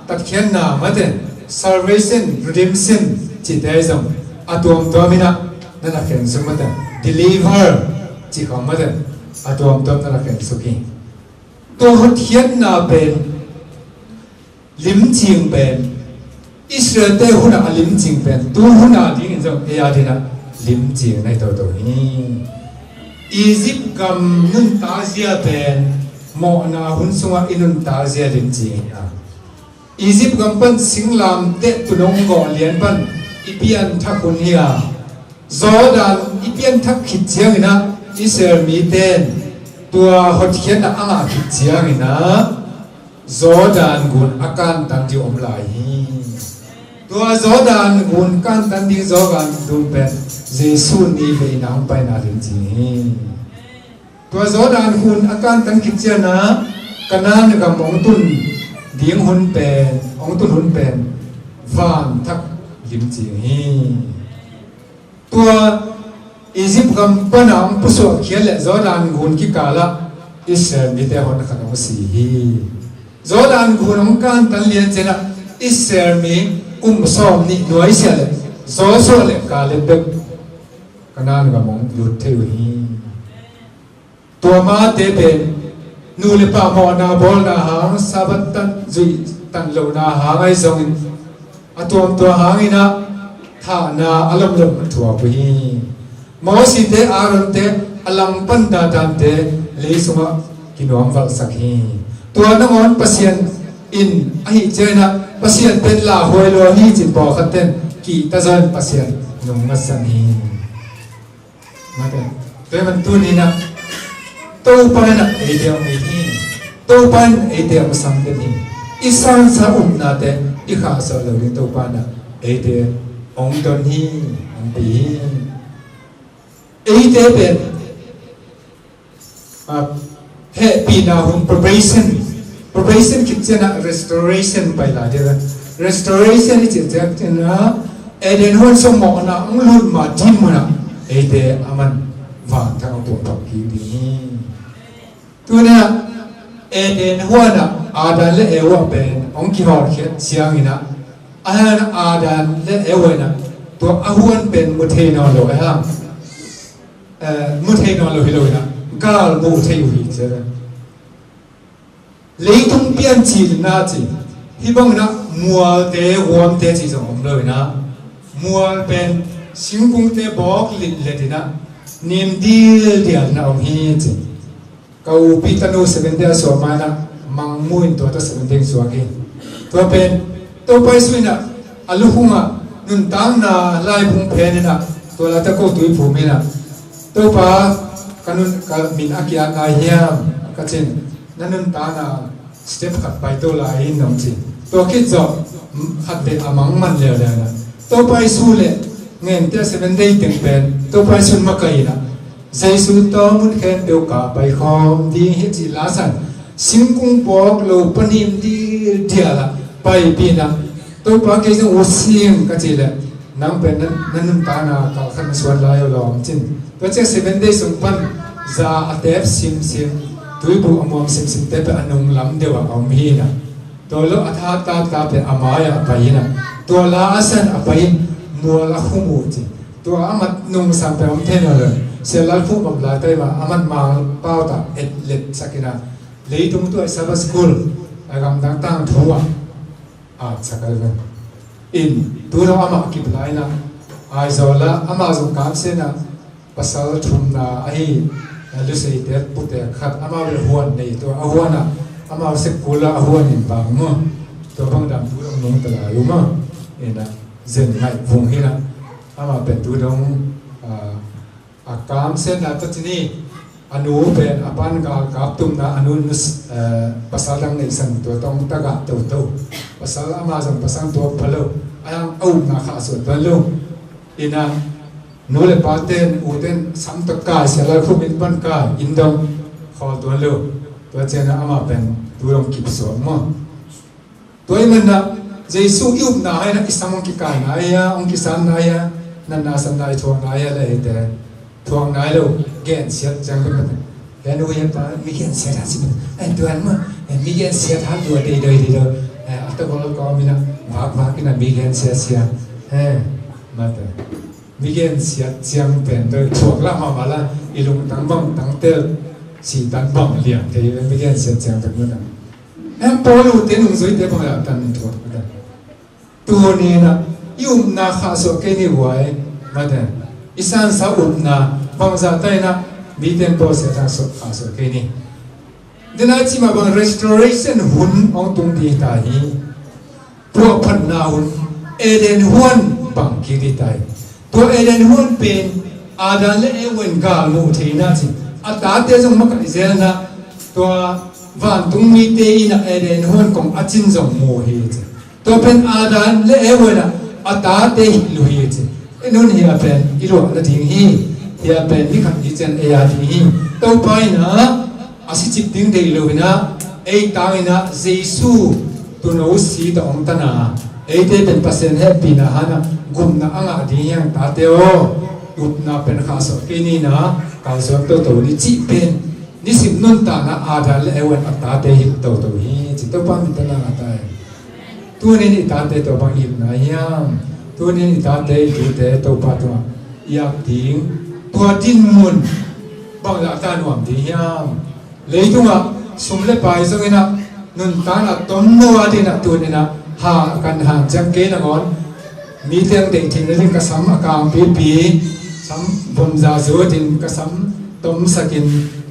tatkhiatna mate, salvation, redemption cihte zong a tuamtuam in ah na na khensuk mate, deliver cih khawng mate, a tuamtuam na na khensuk hi. Tua hotkhiatna pen limcing pen, Israelte hun ah a limcing pen tu hun a dingin zong ei a dingin ah limcing na hi toto hi. Egypt gam nuntak zia pen mawhna hun sungah i nuntak zia limcing hi a, Egypt gam pan singlamteh tunung gawh lian pan i pianthak hun hi a, Jordan i pianthak khit ciangin ah Israel mite in tua hotkhiatna a ngah khit ciangin ah Jordan gun a kantan ding om lai hi. Tua Jordan gun kantan ding Jordan gun pen Jesu ni veina hong paina limcing hi. Tua Jordan gun a kantan khit ciangin ah Kanaan gam hong tun ding hun pen, hong tun hun pen vanthak limcing hi. Tua Egypt gam pana hong pusuahkhiat le Jordan gun kikal ah Israel mite hon khat hong si hi. Jordan gun hong kantan lian ciangin ah Israel mi kum sawmnih nuaisiah le Joshua le Kaleb bek Kanaan gam hong lut thei uh hi. Tua mate pen nu le pa mawhna bawlna hang Sabbath tan zuih Tan lohna hang ahi zongin a tuamtuam hangin ah thahna a lomlom a thuak uh hi. Mosite, Aaronte, a langpan Dathante lei sungah kinuamvalhsak hi. Tua nangawn Pasian in ahih ciangin ah Pasian pen lauhuai lua hi cin pawlkhat ten kihta zaw in Pasian nung ngatsan hi. Mate. Tua hi man tuni-in ah Topa in ah eite hong it hi. Topa in eite hong sam den hi. I sansa upnate i khahsuah loh ding Topa in ah eite hong don hi, hong pi hi. Eite pen ah, hehpihna hun, probation. Probation khit ciangin ah restoration pai lai ding. Restoration i cih ciangin ah Eden huan sung mawhna hong lut ma ding munah eite aman vanthang a puahphak kik ding hi. Tuni-in ah Eden huan ah Adam le Eva pen hong kihawlkhiat ciangin ah, a hang Adam le Eva in ah tua a huan pen mu thei nawn lo a hang, eh, mu thei nawn lo hi lo in ah gal mu thei uh hi ci. Leitung piancilna ci, hih bangin ah mualte, huamte ci zong om lo in ah, mual pen singkungte bawk litlet in ah nim dildial in ah om hi ci. Ka upi tanu Seventh Day a suah ma-in ah mangmu in tua tawh Seventh Day suak hi. Tua pen Topa Jesu in ah a lukhung ah nuntakna lai phung phen in ah tua lai tawh ko tuiphum in ah, "Topa, ka nun, ka min a kiat nai hiam?" ka cin. "Na nuntakna step khat paito lai in," nong ci. Tua khit zawh khatvei a mang man leuleu in ah Topa Jesu le ngente a Seventh Day teng pen Topa Jesu in makaih in ah, "Jesu tawh mun khempeuh ka paikhawm ding hi," ci la san, singkung bawk lo panin dildial ah paipih in ah, "Topa, kei zong ut sing," ka cih leh, "Nang pen na, na nuntakna kalkhat na suan lai uh lawm," cin. Tua ciang Seventh Day sung pan za a tep simsim, tuibuh a muam simsimte pen a nunglam deuh ah a om hi in ah, tua lo a tha tata pen a mai-ah a pai in ah, tua la a san a pai in mual a khum uh ci. Tua a mat nungsang pen om thei nawn lo. Sia Lal Khum om lai tawh i mah a mat mang pauta et let sak in ah, leitung tua i Sabbath School a gamdang tangthu ah at sak a lo. In tu dong amah kip lai in ah, Aizawl ah amah zong kamsiatna pasal thumna ahi, Luseite pute khat, amau le huan nei, tua a huan ah amau sek kul ah a huan in bang maw, tua bang dam tu dong nungta lai uh maw. In ah zen ngaih vung hi in ah, amah pen tu dong, ah, a kamsiatna tawh ci ni, a nu pen a pan galkap tumna, a nu nu, eh, pasal dang neihsan, tua tawh hong tagah toto. Pasal ama zong pasal tuak pha lo, a hang a upna khahsuah tuan lo. In ah nu le paten, uten sam tawh kai, Sia Lal Khum inn pan kai, inn dong khawl tuan lo. Tua ciangin ah amah pen tu dong kipsuak maw. Tua ahih manin ah Jesu i upna ah in ah i sam hong kikai nai a, hong kisam nai a, natna samna i thuak nai a, le eite thuak nai lo, gensiat ciang bek mah. Ken u hian pa mi gensiat ha ci mah. Ai, tuan mah, eh, mi gensiat ha, tua dei doi dei doi. Eh, a tawh gol kawm in ah vak vak in ah mi gensiat siat. Eh, mate. Mi gensiat ciang pen doi thuak lah mahmah lah, i lungtang bang tangtel, sitan bang liang thei, mi gensiat ciang bek mah. Em, Paul ute nungzuite bang lak tan in thuak mah. Tuni in ah i upna khahsuah kei ni uai, mate. I sansa upna bangzah ta in ah mite in bawlsiat khahsuah, khahsuah kei ni. Dena cimah bang restoration hun hong tung ding hi ta hi. Puahphatna hun, Eden huan bang kik ding hi ta hi. Tua Eden huan pen Adam le Eva in gal mu thei in ah ci, a tate zong makaih zel in ah, tua vantung mite in ah Eden huan kong a cin zong mu hi ci. Tua pen Adam le Eva in ah a tate hilh uh hi ci. I nun hi a pen i luah nading hi. Hi a pen ni khat ni ciang ei a ding hi. Topa in ah a sicip ding deih lo in ah, ei tang in ah Jesu tuuno si tawh hong tan a, eite pen Pasian hehpihna hang ah gupna a ngah ding hi hang, tate aw. Upna pen khahsuah kei ni in ah kalsuan toto ni cih pen nisim nuntakna Adam le Eva in a tate hilh toto hi ci. Topa min tawh na ngah ta hi. Tuni in i tate tua bang i hilh nai hiam? Tuni in i tate i tute Topa tungah i ap ding, tua dinmun bang lah ta nuam ding hiam? Leitungah sum le pai zongin ah Nuntakna tom no a dingin ah tuni-in ah ha kan han ciang kei nangawn mite ang deih theihna ding ka sam a kang pipi, sam vom za zo ding ka sam tomsakin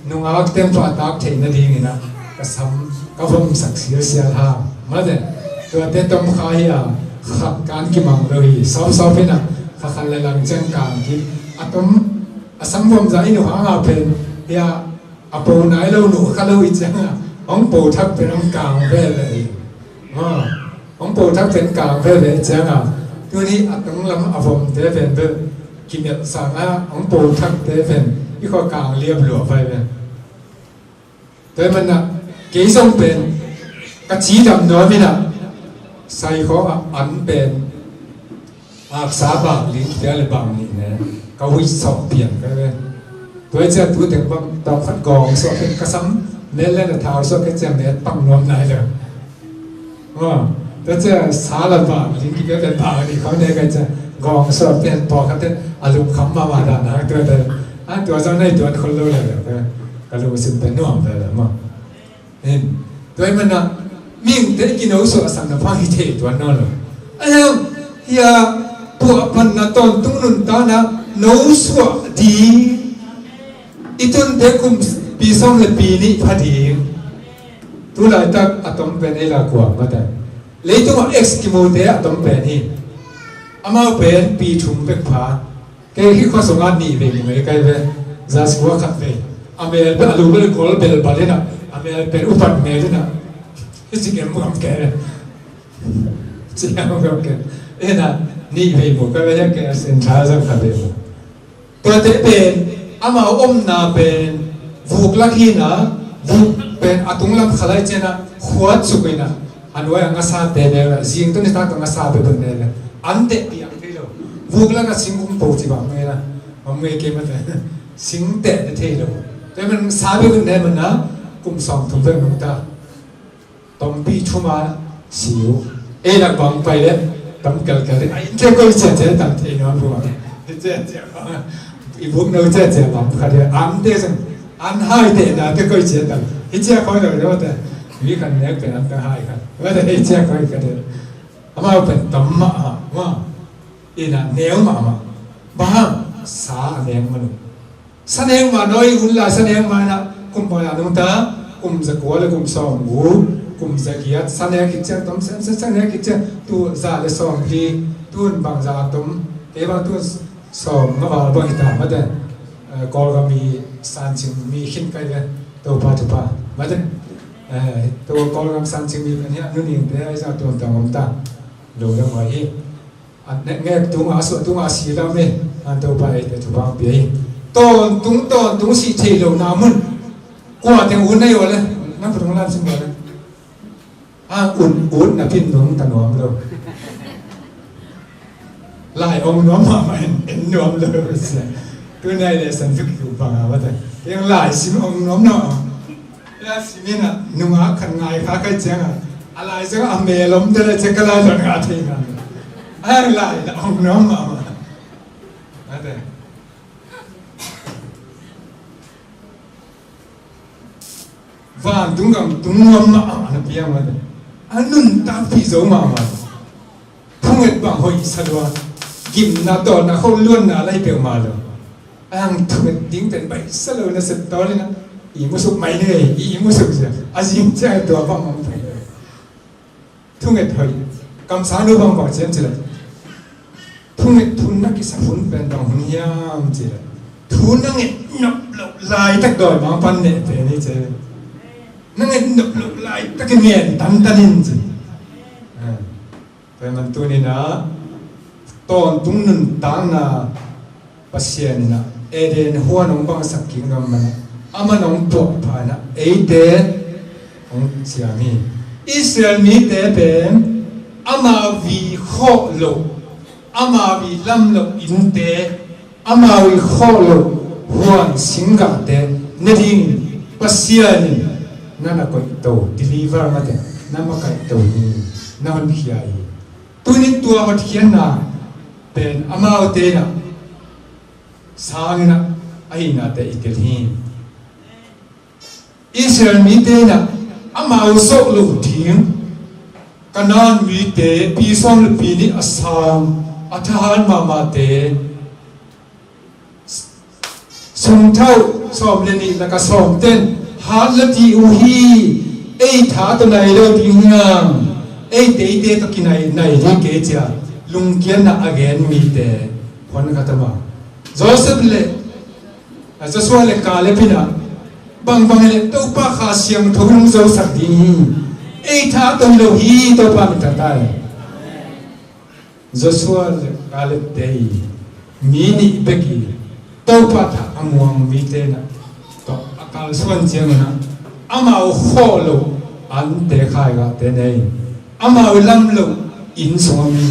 nungak teng pahtak theihna dingin ah ka sam ka vomsak silsial ha. Mate, tuate tom kha hi a, khat kan kimang lo hi. Sawpsawp in ah kha khat le lang ciang kang kik a tom a sam vom za i nu hang a pen hi a, a po nai lo, nu kha lo i ciang a, hong po thak pen hong kang ve le hi. Hong po thak pen kang ve ve ciang a, tuni a tunglam a vomte pen bel kimelh sang a, hong po thakte pen i khua kang liam lua vai ve. Tua hi manah kei zong pen ka cidam nuam inah saikhawng ah an pen aksa bak ling pia le bak nih ne ka huih sawh pian ka ve. Tua hi ciah tu teng bang tawm khat gawng suah pen ka sam met le na thau suah ka ciah met pang nuam nai lo. Tua ciah sa la bak ling kipia pen bak nih khawng ne ka ciah gawng suah pen pawlkhat ten a lungkham mahmah dan a tua pen a tua zong na hi tuan khol lo le ka lungsim pen nuam ve le maw. Tua hi manah mihingte i kinosuahsakna phang hi thei tuan nawn lo. A hiang hia puahphatna tawntung nuntakna nosuah ding i tunte kum pi sawm le pi nih pha ding. Tulaitak a tom pen ei la kua mate leitungah Eskimo-te a tom pen hi. Amau pen pi thum bek pha. Kei hi khua sungah nih vei mu ngei kai ve. Za sungah khat vei. A mel pen a lu bel gol bel bal inah a mel pen upat mel inah hi ci kem gam ke. Ci kem gam ke inah nih vei mu kai ve. Hiang ke a sen tha zang khat vei mu. Tuate pen amau omna pen vuk lak hinah vuk pen a tunglam khalai cianah khuat suk inah a nuai a ngasa te neu inah zing tuni tak a ngasa bebek neu inah an teh piang thei lo. Vuk lak a sing kum po ci bang neu inah mam ngei kei mate sing teh te thei lo. Tua man sa bebek neu manah kum sawm thum bek nungta. Tompi thuma siu ei lak bang pai le tam kelkel ding a innte koi ciacia tam thei nuam hua. I ciacia bang i buk no ciacia bang khat ding an te sang an hai te na te koi cia tam hi cia koi lo lo te mi kan nek pen an ta hai khat wa te hi cia koi khat ding. Amau pen tam mah a ma ina neu mah mah bang sa a neu mah lo. Saneng mah nawi hun lai saneng mah inah kum pawi a nungta kum za kua le kum sawm guk kum za giat saneng khit ciang tom sem sem saneng khit ciang tu za le sawm li tun bang za tom kei bang tun sawm nga val bang hita mate. Kawlgam i sancing mi khin kai le Topa thupha mate. To Kawlgam sancing mi kan hiah nuning te ai za tuam tang om ta lo le mai hi. A ngek tunga a suah tunga a si lam hi. An Topa eite thupha pia hi. Tawntung tawntung sih thei lo na mun kua teng un na hi aw le na phutung lam sim aw le a un un na pin nung ta nuam lo. Lai ong nuam mahmah en nuam lo sia. Tunai le san fik lu panga mate. Eng lai sim ong nuam nuam. Ka simin ah nungak khat ngai kha kai ciangah a lai ciangah a melom te le ciang ka lai zon ngah thei ngai. A lai na ong nuam mahmah. Ate vantung gam tung nuam mahmah na piang mate. A nuntakpih zo mahmah. Thunget bang hoih sa lua. Gimna tawlna khol luanna lai peuhmah lo. Ang thunget ding pen baih sa lo na sep tawl inah i musuk mai ni ngei i musuk sia a zing ciang tua bang mang pai. Thunget hoih kamsang lo bang bang ciam ci lo. Thunget thun na kisap hun pen bang hun hiam ci lo. Thu na nget nop lo laitak dawi bang pan neh pen hi ci lo. Na nget nop lo laitak i ngen tantan in ci. Tua man tuninah tawntung nuntakna Pasian inah Eden huan hong bangsak kik nuam manah amah nong puahpha inah eite hong ciam hi. Israel mite pen amau vi khawh loh amau vi lam loh innte amau i khawh loh huan singgahte ne dingin Pasian in na na koihto deliver mate na makaihto hi. Na honkhia hi. Tunin tua hotkhiatna pen amaute inah sanginah ahihnate i tel hi. Israel mite inah amau zawh loh ding Kanaan mite pi sawm le pi nih a sang a thahat mahmahte, sumthau sawm le nih laka sawm ten hat la dih uh hi. Ei tha tawh nai lo ding hiam? Ei teite tawh kinai nai ding kei ci-a lungkiatna a gen mite huan khat a mah. Joseph le, a, Joshua le Caleb in ah bangbang le Topa Kha Siangtho nung zosak ding hi. Ei tha tawh lo hi, Topa min thang ta hi. Joshua le Caleb te i mi nih bek i Topa tha a muang mite na tawh a kalsuan ciangun ah amau khawh loh ante khaigahte nei, amau i lam loh inn sungah mi.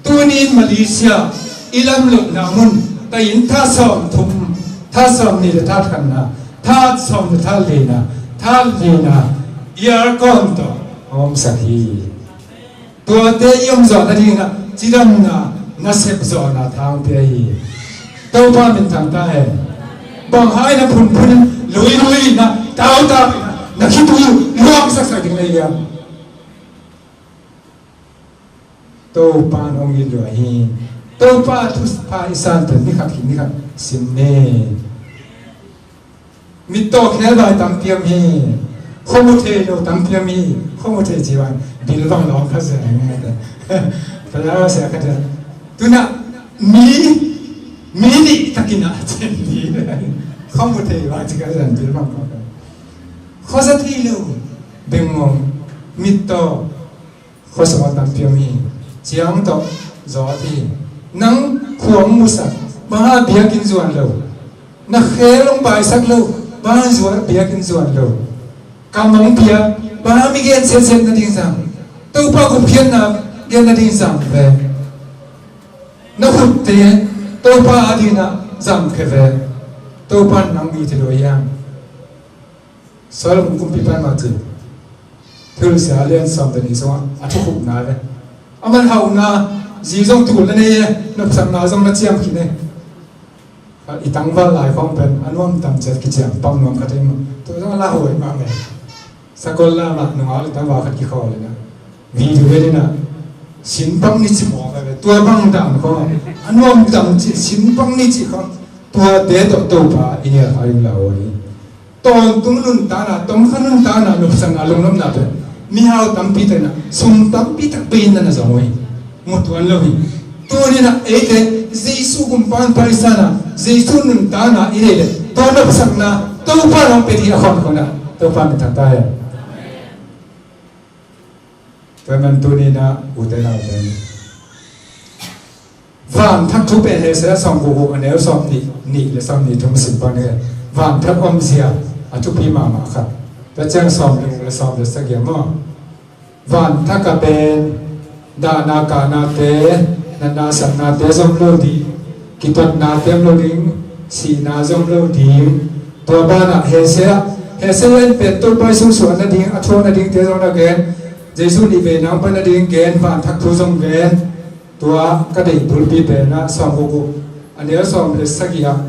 Tunin Malaysia i lam lohna mun ta in tha sawm thum, tha sawm nih le tha khatna, tha sawm le tha lina, tha lina i aircon tawh a omsak hi. Tuate i om zawh nadingin ah cidamna, nasep zawhna thang pia hi. Topa min thang ta hen. Bang hai na phunphun in, luilui in ah, tautak in ah, na khitui luang saksak ding na hi hiam? Topa in hong it lua hi. Topa thupha i san pen ni khat hi ni khat sim ni. Mittaw khelvai tampi om hi. Khuamu thei lo tampi om hi. Khuamu thei ci bang bil bang lawng kha zen hi ngai te. Pala sia kha te. Tuna mi, mi nih takin a chen hi. Khuamu thei bang ci kha zen bil bang lawng kha. Khuaza thei lo. Bengmong. Mittaw. Khuasung a tampi om hi. Ciang tawh zawt hi. Nang khua hong musak, bang hang biakinn zuan lo? Na khel hong baisak lo, bang hang zuan, biakinn zuan lo? Kam hong piak, bang hang mi gen siatsiat nading zang? Topa gupkhiatna gen nading zang ve. Na khutte Topa adingin ah zamkhia ve. Topa in nang it hi lo hiam? Solomon kumpipa in mah ci. Thulusia a lian sawm le nih sungah a thukhupna ve. A man hauhna, zi zong tul na nei e, nopsakna zong na ciam khin e. I tangval lai khawng pen a nuam tam ciat kiciam pang nuam khat ei mah. Tua zong a la huai mah ve. Sakol lamah nungak le tangval khat kikhawl in ah video vet in ah, sinpak ni ci mawk a ve. Tua bang dan khawng a nuam tam ci, sinpak ni ci khawng. Tuate tawh Topa i nial kha ding la aw hi. Tawntung nuntakna, tomkha nuntakna, nopsakna, lungnopna pen mihau tampi tak in ah, sum tampi tak pei in na na zong uh hi. Mu tuan lo hi. Tuni in ah eite Jesu kumpa in paisan ah, Jesu nuntakna i nei leh tua nopsakna Topa in hong pia ding a khon khon ah, Topa min thang ta hen. Tua man tuni in ah ute naute, vanthak thu pen Hesaya sawm guk guk a neu sawm nih, nih le sawm nih thum sim pan he. Vanthak omzia a thupi mahmah khat. Tua ciang sawm le guk le sawm le sagih maw. Vanthak a pen dahna kahnate, natna satnate zom lo ding, kitotnate om lo ding, sihna zom lo ding. Tua banah Hesaya, Hesaya in pen Topa i sungsuah nading, a thuak nadingte zong na gen, Jesu nih vei nang pai nading gen, vanthak thu zong gen. Tua ka deih bulpi pen ah sawm guk guk a neu sawm le sagih ah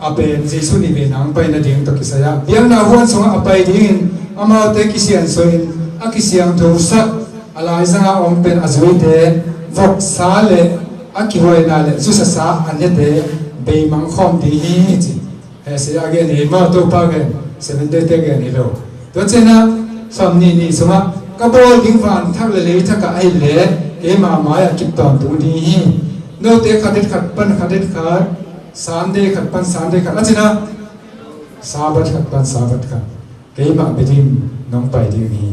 a pen Jesu nih vei nang pai nading tawh kisai ah biakna huan sungah a pai dingin amaute kisiansuahin a kisiangthosak a laizangah a om pen a zuite voksa le a kihuaina le zusasa a nete beimang khawm ding hi ci. Hesaya gen hi maw, Topa gen, Seventh Day te gen hi lo. Tua ciangin ah sawm nih nih sungah ka bawl ding vanthak le leithak ah ahih leh keima mai-ah kip tawntung ding hi. Note khat et khat pan khat et khat, Sunday khat pan Sunday khat, a cina Sabbath khat pan Sabbath khat keimah bia ding nong pai ding hi.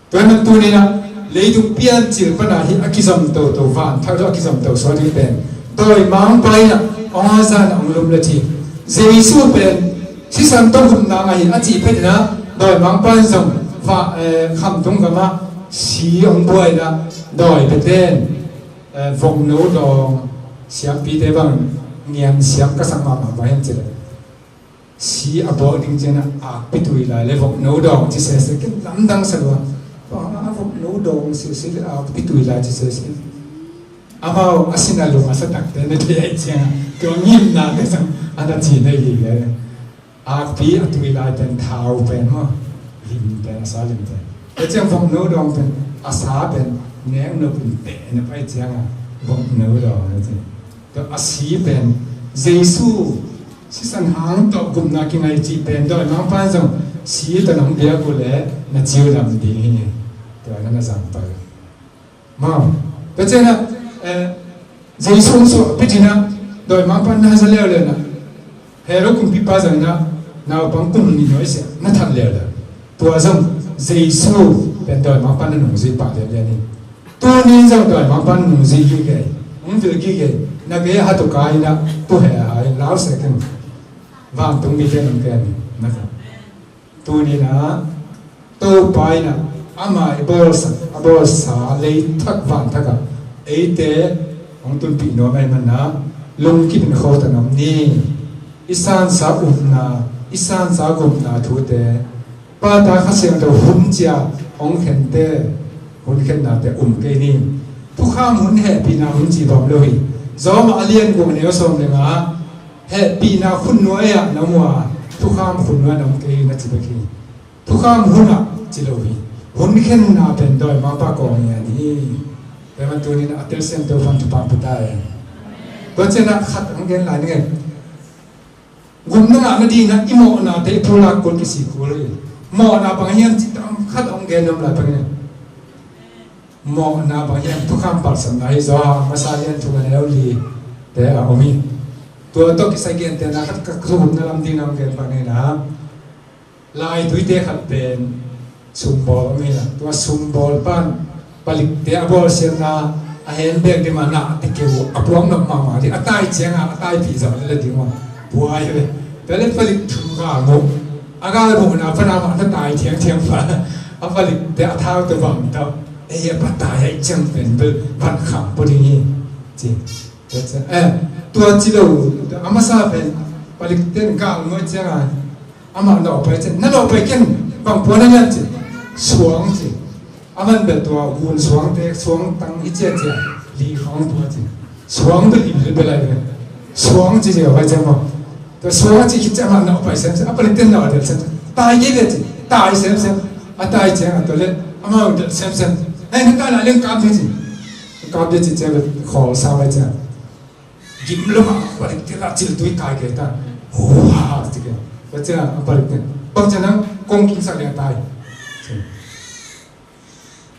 Tua hi man tuni in ah leitung piancil pan ah hi a kizom toto, vanthak tawh a kizom to suak ding pen dawimangpa in ah aw zan ah hong lum le ci. Jesu pen sisan tawh hun nang ahi a cih phet in ah dawimangpa in zong va, eh, khamtung gamah si hong buai in ah dawi Bethel, eh, vokno dawng, siampite bang ngian siam ka sak mahmah mah hiam cih leh si a bawh ding ciangin ah akpi tui lai le vokno dawng ci sese, ken lamdang sa lua. Bang a vokno dawng sese le akpi tui lai ci sese. Amau a sin a lung a sa takte na thei ahih ciangin tua ngimnate zong a na ci na hi le. Akpi a tui lai pen thau pen maw, lim pen, a sa lim pen. Tua ciang vokno dawng pen a sa pen nek nop in peh na pai ciangin vokno dawng na ci. Tua a si pen Jesu sisan hang tawh gupna kingai cih pen dawimangpa in zong si tawh nong biak uh leh na ciu dam ding hi. Tua na na zang pai. Maw, tua ciangin ah, eh, Jesu hong suah bitin ah dawimangpa na za leuleu na, Herod kumpipa zangin ah naupang kum nih nuai siah na that leuleu. Tua zong Jesu pen dawimangpa na nungzui pah leuleu hi. Tuni in zong dawimangpa na nungzui gige, hong vil gige, na gei a hatuka in ah tu he a hai lau sek in, vantung mite nong ken na ka. Tuni in ah Topa in ah ama i bawlsa, a bawlsa lei thak van thak ah eite hong tunpih nuam ahih manin ah lungkim in khawltan om ni. I sansa upna, i sansa gupna thute, Pa, Ta, Kha Siangtho hun ci-a hong khente, hun khennate um kei ni. Thukham hun, hehpihna hun cih bang om lo hi. Rom a lian guk a neu sawm le nga ah, hehpihna khutnuai ah na om uh a, thukham khutnuai ah na om kei hi, na ci bek hi. Thukham hun ah ci lo hi. Hun khenna pen dawimangpa kawng hi a ni. Tua ahih manin tuni in a telsiam Topa'n thupha pia ta hen. Tua ciangin ah khat hong gen lai ning e. Gupna ngah nadingin ah i mawhnate i pulak kul, kisik kul hi. Mawhna bang hiam cih tam khat hong gen nuam lai pah ning e. Mawhna bang hiam, thukham palsamna hi zaw, masa lian thum a neu lite a om hi. Tua tawh kisai gentehna khat ka thugupna lam dingin hong gen pah ning e. Laituite khat pen sumbawl om hi a, tua sumbawl pan palikte a bawlsiatna a hen bek ding mah na, a tekeu a puak nop mahmah ding, a tai ciangin a taipih zawh lel ding mah buai hi ve. Tua leh palik thum gal muh, a gal muhna pan amah na tai thiangthiang pan a palikte a thau tawh bang tawh, ei, a pa tai ahih ciang pen bel van kham pua ding hi, ci. Tua ci, eh, tua ci lo, a masa pen palikte in gal muh ciangin amah nawh pai ciang, na nawh pai ken, bang pua na hiam ci, suang ci. Aman bel tua gun suangte, suang tang i ciah ciah, li khawng pua ci. Suang bel i bil bel ai bel. Suang ci ci a pai ciang maw. Tua suang ci khit ciang amah nawh pai semsem, a palikte nawh a delh semsem. Tai kei bel ci, tai semsem. A tai ciang a tua leh amah delh semsem. Hei, na tai lai leng kap ding ci. Kap ding ci ciang bel khawl sa pai ciang. Gim lo mah, palikte lah ciltui kai kei ta. Hua, ci kei. Tua ciang a palikte, bang ciang nang kong kingsak liang tai.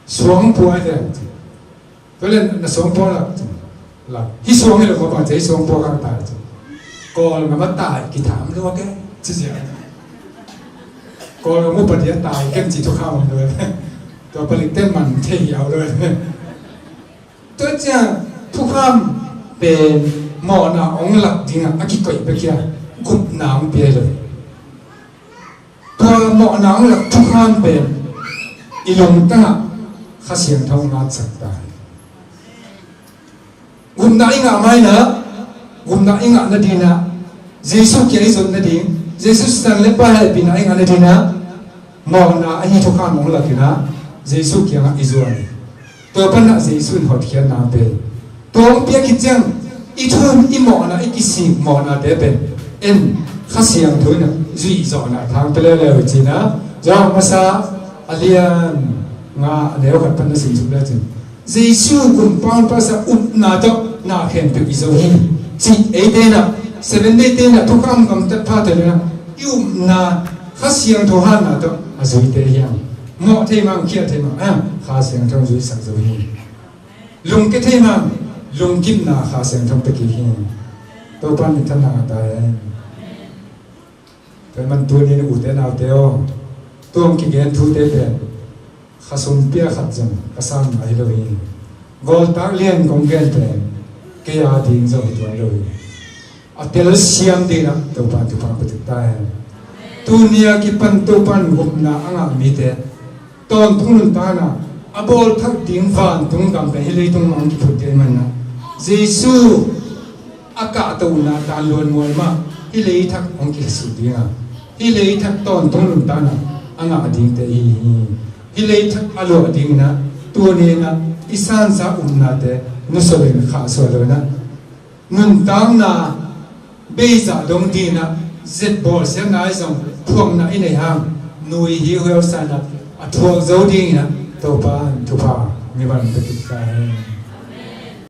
Suang pua liang ci. Tua leh na suang pua lah ci. Lah, hih suang hi lo mah, bang ciang hih suang pua kang tai ci. Kawlgam ah tai kitham lua kei, ci sia. Kawlgam uh padia tai ken ci thukham om lo. Tua palikte man thei hiau lo. Tua ciang thukham pen mawhna hong lak dingah a kikoih bek hi a, gupna hong pia hi lo. Tua mawhna hong lak thukham pen i lungtang ah Kha Siangtho hong ngatsak ta hi. Gupna i ngah ma-in ah, gupna i ngah nadingin ah, Jesu kiang i zot nading, Jesu sisan le Pa hehpihna i ngah nadingin ah, mawhna ahi thukham hong lak in ah, Jesu kiangah i zuan hi. Tua pan ah Jesu in hotkhiatna hong pia hi. Tua hong piak khit ciang i thu, i mawhna, i kisik mawhnate pen en, Kha Siangtho in ah zuih zawhna thang pia leuleu hi ci-in ah, Johan masa a lian nga a neu khat pan na simsuk le cin, Jesu kumpa hong palsa upna tawh na khempeuh i zo hi, cih eite in ah, Seven Day te in ah thukham gamtat pha tawh in ah i upna Kha Siangtho hatna tawh a zuite hi hang. Mawh thei mah, khial thei mah, ah, Kha Siangtho in zuisak zo hi. Lungkia thei mah, lungkimna Kha Siangtho in pia kik hi. Topa'n minthanna ngah ta hen. Tua ahih manin tuni in ute naute aw, tua hong kigen thute pen kha sum pia khat zong ka sang ahi lo hi. Gawltak lian kong gen pen kei a ding zong hi tuan lo hi. A telsiam dingin ah Topa'n thupha pia ta hen. Tuni a kipan Topa'n gupna a ngah mite tawntung nuntakna, a bawl thak ding vantung gam pen hih leitung mah hong kiphut ding ahih manin ah, Jesu a kahtohna dan luanmual mah hih leithak hong kisuk ding a, hih leithak tawntung nuntakna a ngah dingte i hi hi. Hih leithak a luah dingin ah, tuni in ah i sansa upnate nusia lo in, khahsuah lo in ah, nuntakna beizah dong dingin ah Zet bawl siang nai zong phuakna i nei hang, nui hi huel sa in ah a thuak zo dingin ah Topa in thupha mi van pia kik ta hen.